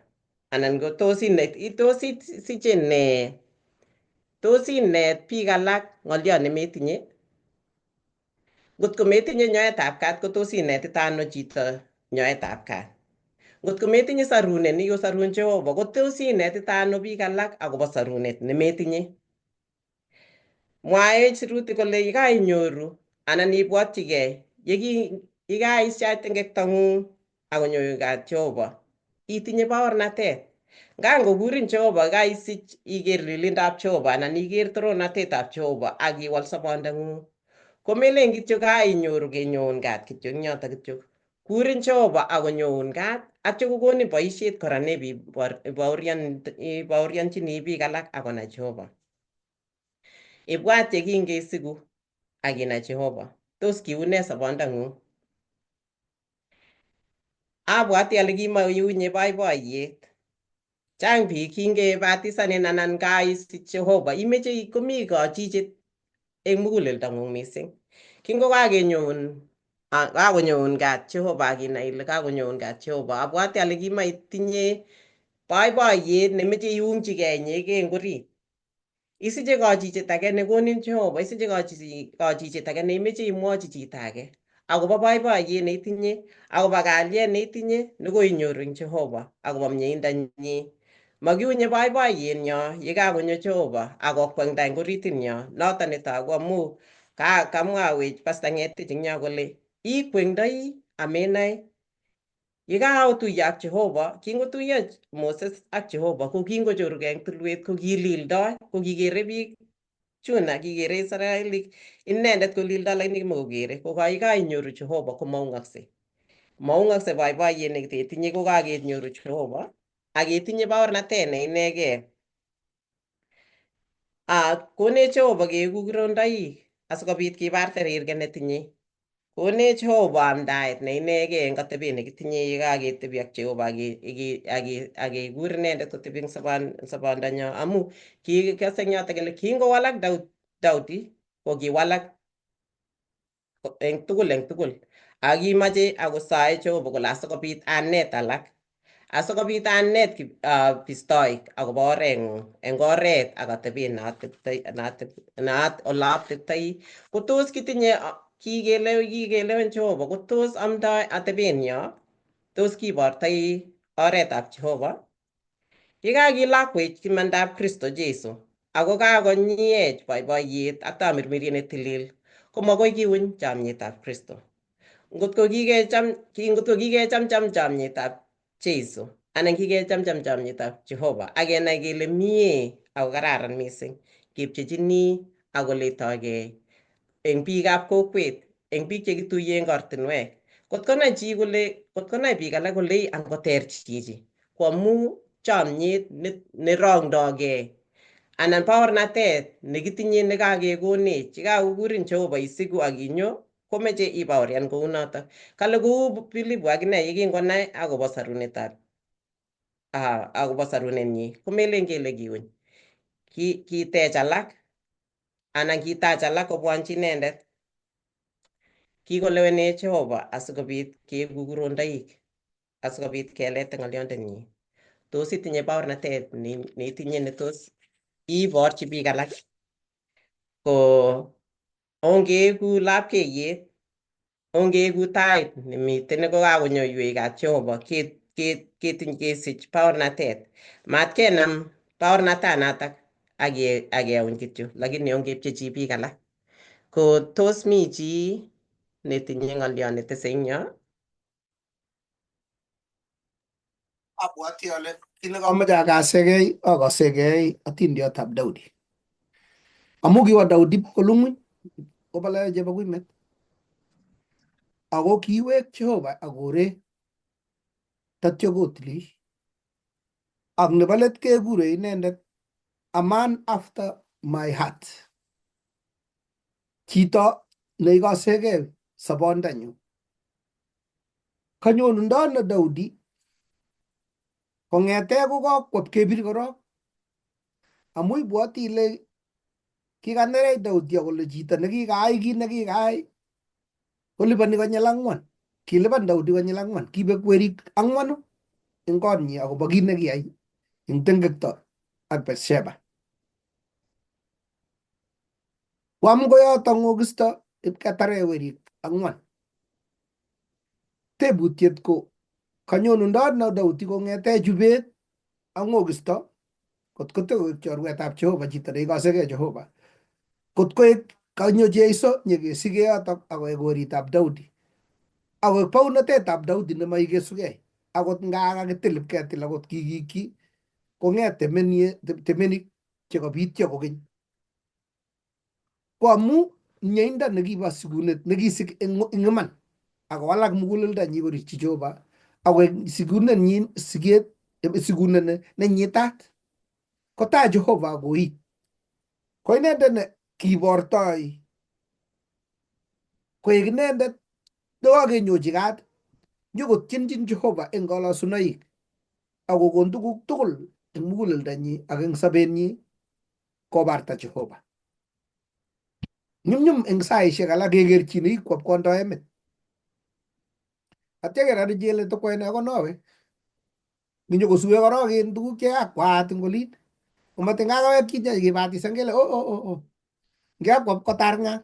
anan ko tos inet tos isiche nee tos inet biik alak ng'oliot nemetinye? Ngot ko metinye nyoetab kat ko tos inetite ano chito nyoetab kat? Ngot ko metinye sarunet nekikosarun Jehova ko tos inetite ano biik alak akobo sarunet nemetinye? Mwae sirutik kole yekainyoru anan ibwatyigei yekaisiach tengektong'ung akonyo kat Jehova itinye baornatet. Ngangokurin Jehova kaisich iker lilindab Jehova anan iker torornatetab Jehova ak iwal sobondeng'ung. Komelen kityo kainyoru kenyoun kat kityo eng yotok kityo. Kurin Jehova akonyoun kat atyo kokonin boisiet kora nebibaorionchini biik alak akonai Jehova. Ibwat yekingesiku ak inai Jehova. Tos kiune sobondeng'ung? Abwati ale kimaiunye boiboiyet. Chang biik kingebatisanin anan kaisich Jehova imeche komi kachichet eng muguleldong'ung mising. Kingokakenyoun kakonyoun kat Jehova ak inai ile kakonyoun kat Jehova abwati ale kimaitinye boiboiyet nemeche iungchigei inyegei eng orit. Isiche kachichet age nekonin Jehova, isiche kachichet age neimeche imwochi chito age akobo boiboiyet neitinye, akobo kalyet neitinye nekoinyoru eng Jehova, akobo mieindonyi. Makiunye boiboiyenyo yekakonyo Jehova akokwengda eng oritinyo noto netogu amu kamwawech Pastor Ng'etich eng yo kole ikwengdoi amenae. Yekaotuiye ak Jehova, kingotuiyo Moses ak Jehova ko kingochorugei eng tulwet ko kilildoi, ko kikere biik chuna kikere Israelik inendet kolildoi lakini kimakokere ko kainyoru Jehova komaung'oksei. Maung'okse boiboiyet netetinye ko kakenyoru Jehova ak ketinye baornatet ne inegei. Konech Jehova keeku kirondoik asikobit kibarte rirge netinye. Konech Jehova amdaet ne inegei eng atebet nekitinye yekaketebi ak Jehova ak kekur inendet kotebi eng sobondonyo amu kikase eng yotok kele kingowalak Daudi ko kiwalak eng tugul ak kimache akosae Jehova kole asikobit anet alak asikobit anet bistoik akobo oreng'ung eng oret ak atebet oleateptoi ko tos kitinye kikelewen Jehova ko tos amdoi atebenyo tos kibortoi oretab Jehova yekakilakwech imandab Kristo Jesu ako kakonyiech boiboiyet ak tamirmiriet netilil ko makoi kiuny chamyetab Kristo. Ngotko kikechamcham chamyetab Jesu anan kikechamcham chamyetab Jehova ak kenai kele mie ako kararan mising kepchechini ak koletogei eng biikab kokwet eng biik chekituiye eng ortinwek kot konai chi kole kot konai biik alak kole angoter chichi ko amu chomyet nerongdogei anan baornatet nekitinye nekakekonech yekakokurin Jehova isiku ak inyo Komeche ibaorian kounotok. Kale kou Philipu akine yekingonai akobo sarunetab akobo sarunenyi komelen kele kiuny. Kitech alak anan kitach alak kobwonchi inendet. Kikolewenech Jehova asikobit keeku kurondoik asikobit kelete ng'olyondenyi. Tos itinye baornatet neitinye netos iborchi biik alak ko ongeeku lapkeiyet, ongeeku tait nemiten nekokakonyoiwech kat Jehova kesich baornatet. Matkenam baornatanatak ak keuny kityo, lakini ongepchechi biik alak. Ko tos mi chi netinye ng'olyon netese eng yo? Abwati ale kit nekamoche akasekei akasekei atindiotab Daudi. Amu kiwo Daudi kolung'uny kobale chebokuimet. Ako kiwek Jehova akore tatyo kotilil. Ak nebo let kekure inendet a man after my heart. Chito neikosekei sobondanyu. Kanyonundo ano Daudi kong'ete kokakwo kebir korok? Amu ibwoti ile kikanerech Daudi akole chito nekikaai kit nekikaai koliponi konyil ang'wan. Kilipan Daudi konyil ang'wan. Kibek werik ang'wanu eng kotnyi akobo kit nekiyai eng tengekto ak Bathsheba. Kwam koyoto ng'okisto ipketare werik ang'wan. Tebutiet ko kanyonundo ano Daudi kong'ete chubet ak ng'okisto kot kotokoek chorwetab Jehova chito neikosekei Jehova kot koek kanyo Jeiso nyekesike yotok akoek weritab Daudi akoek baunatetab Daudi nemoikesukei akot nga kakitil ipketil akot kikikyi kong'et temenik chekabityo kokeny. Ko amu mieindo nekibo sikunet nekisik eng iman akowalak muguleldonyi korirchi Jehova akoek sikunenyin siket sikunet nenyitat kotaa Jehova koit. Ko inendet ne kibortoi koek inendet nekakenyochi kat nyokotienchin Jehova eng kolosunoik akokon tuguk tugul eng muguleldonyi ak eng sobenyi kobarta Jehova. Nyumnyum eng saishek alak keker chi nekikwop kondoe met. Atya kerat ichele tokwene akonowe. Nginyokosue korok en tuguk chekakwaat eng olin. Komatin kakowek chi kibatisan kele oh, oh, oh, oh. Ngekwop kotar ng'a.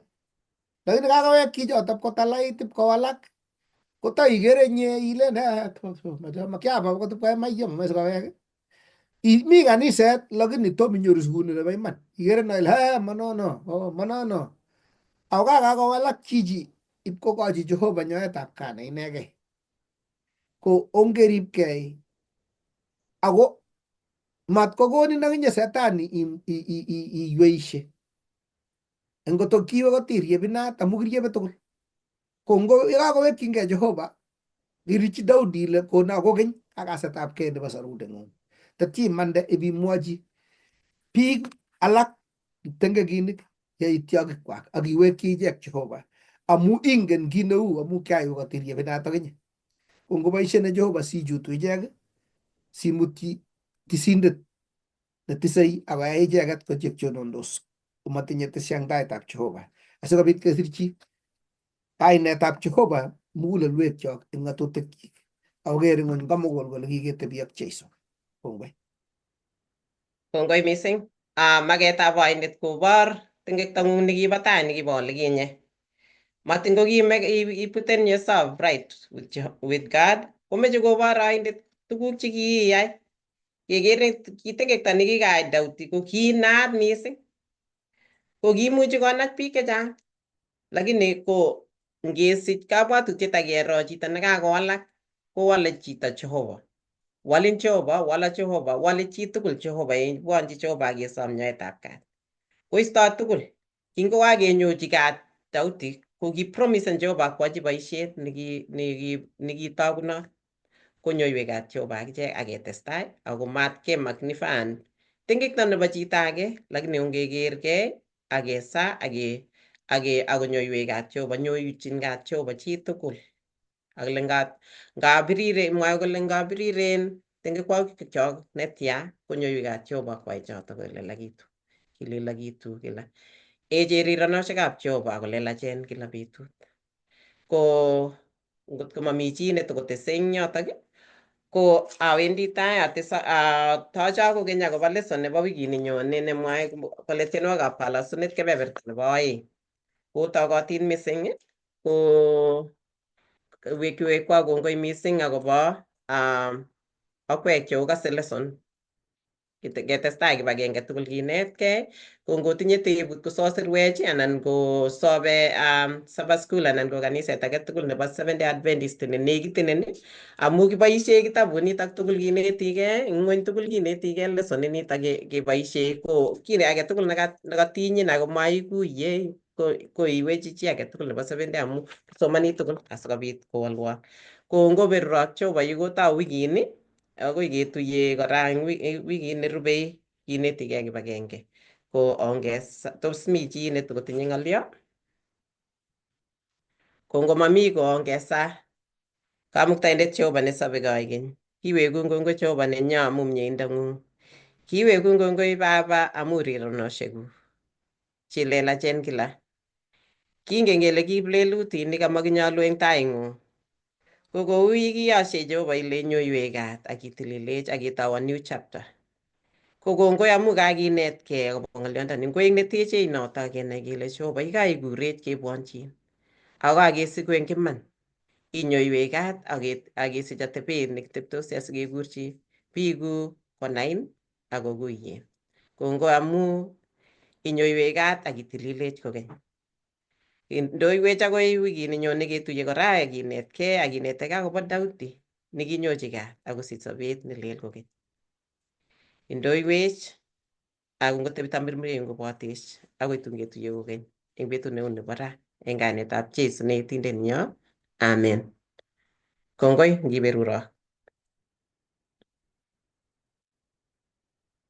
Lakini kakowek chichoto pkotalait ipkowalak koto ikere inye ilen makiaba kotipkoe maiyo mamoche sikowek. Mi kaniset lakini tom inyoru sikunet nebo iman. Ikere no ile he manono, oh manono. Ako kakakowalak chichi ipkokochi Jehova nyoetab kat ne inegei. Ko ongeripkei ako matkokonin akinye setani iyweishe. Ngoto kiwe kotiryep inat amu kiryebe tugul. Ko ngo yekakowekchingei Jehova, irichi Daudi ile kona kokeny ak kasetabkei nebo sarundeng'ung. Tatya imande ibimwochi biik alak kiptengekinik yaityogikwak ak iwekchi ichek Jehova amu ingen kit neu amu kyaiwe kotiryep inat akinye. Ko ngoboishene Jehova sichutu ichek simutyi tisindet netisei akoyai icheket kochek chonondos komatinye tesiangtaetab Jehova asikobit kesirchi kainetab Jehova mugulelwekyok eng ng'atutikyik akoker ing'weny komugul kole kiketebi ak Jeiso. Kongoi. Kongoi mising. Maketab oindet kobor tengektong'ung nekibo tai nekibo olikinye. Matin kokime iputen yourself right with God, komeche kobor oindet tuguk chekiiyai. Kekere kitengekto nekikayai Daudi ko kinaat mising. Ko kimuchi konach biik chechang. Lakini ko ngesich kabwatutiet ak kero chito nekakowalak kowale chito Jehova. Walin Jehova, wala Jehova, wale chitugul Jehova, ibwonchi Jehova ak kesom nyoetab kat. Koisto tugul. Kingokakenyochi kat Daudi ko kipromisen Jehova kwochi boisiet nekitogunot. Konyoiwech kat Jehova akichek ak ketestai ako mat kemagnifyan tengekto nebo chito age lakini ongekergei ak kesaa ak Ak konyoiwech kat Jehova, nyoichin kat Jehova chitugul. Akole ngabiriren, mwae kole ngabiriren tengekwokikyok netya konyoiwech kat Jehova kwai choto kolelakitu. Kilelakitu kila. Echen rironoshekab Jehova akolelachen kila betut. Ko ngot ko mami chi netokotese eng yotok, ko awendi tai atesa tocho kokeny akobo lesson nebo wikini nyone nemwae kole tienwogikab kalosunet kebeberta nebo 2. Kotokotin mising ko wekiwekwa kongoi mising akobo akwek cheokose lesson ketestai kibagenge tugul kinetkei. Ko ngotinye tebut kososirwech anan ko sobe Sabbath school anan ko kaniset age tugul nebo Seventh Day Adventist ne nekitinen amu kiboisie kitabunitok tugul kinetigei eng ng'wony tugul kinetigei lesson initok keboisie ko kiy age tugul nekatinyin ako maikuye ko iwechi chi age tugul nebo Seventh Day amu kisomani tugul asikobit kowolwon. Ko ngoberurok Jehova yu kotou wikini akoi ketuye kora eng wikit nerubei kinetigei kibagenge. Ko onges tos mi chi netokotinye ng'olyo? Ko ngomami ko ongesa. Kamuktaindet Jehova nesobe koikeny. Kiwekun kongoi Jehova nenyo amu mieindang'ung. Kiwekun kongoi Baba amu rironoshekuk chelelachen kila. Kingen kele kiplelutinik amakinyolu eng taing'ung. Ko kou ikiyoshe Jehova ile inyoiwech kat ak itililech ak itou a new chapter. Ko kongoi amu kakinetkei akobo ng'olyondoni. Ngoek netechei notok kenai kele Jehova yekaikurech kebwonchin ako kakesiku eng iman. Inyoiwech kat ak kesich atebet nekiteptosi asikekurchi biikuk konain ak kokuyen. Kongoi amu inyoiwech kat ak itililech kokeny. Ndoiwech akoi wikini nyone ketuye kora ak kinetkei ak kinetekei akobo Daudi nekinyochi kat akosich sobet nelel kokeny. Indoiwech ak ngotebi tamirmiriet kobotech akoi tun ketuye kokeny eng betut neu nebo ra eng kainetab Jesu ne Yetindenyo. Amen. Kongoi ngiberurok.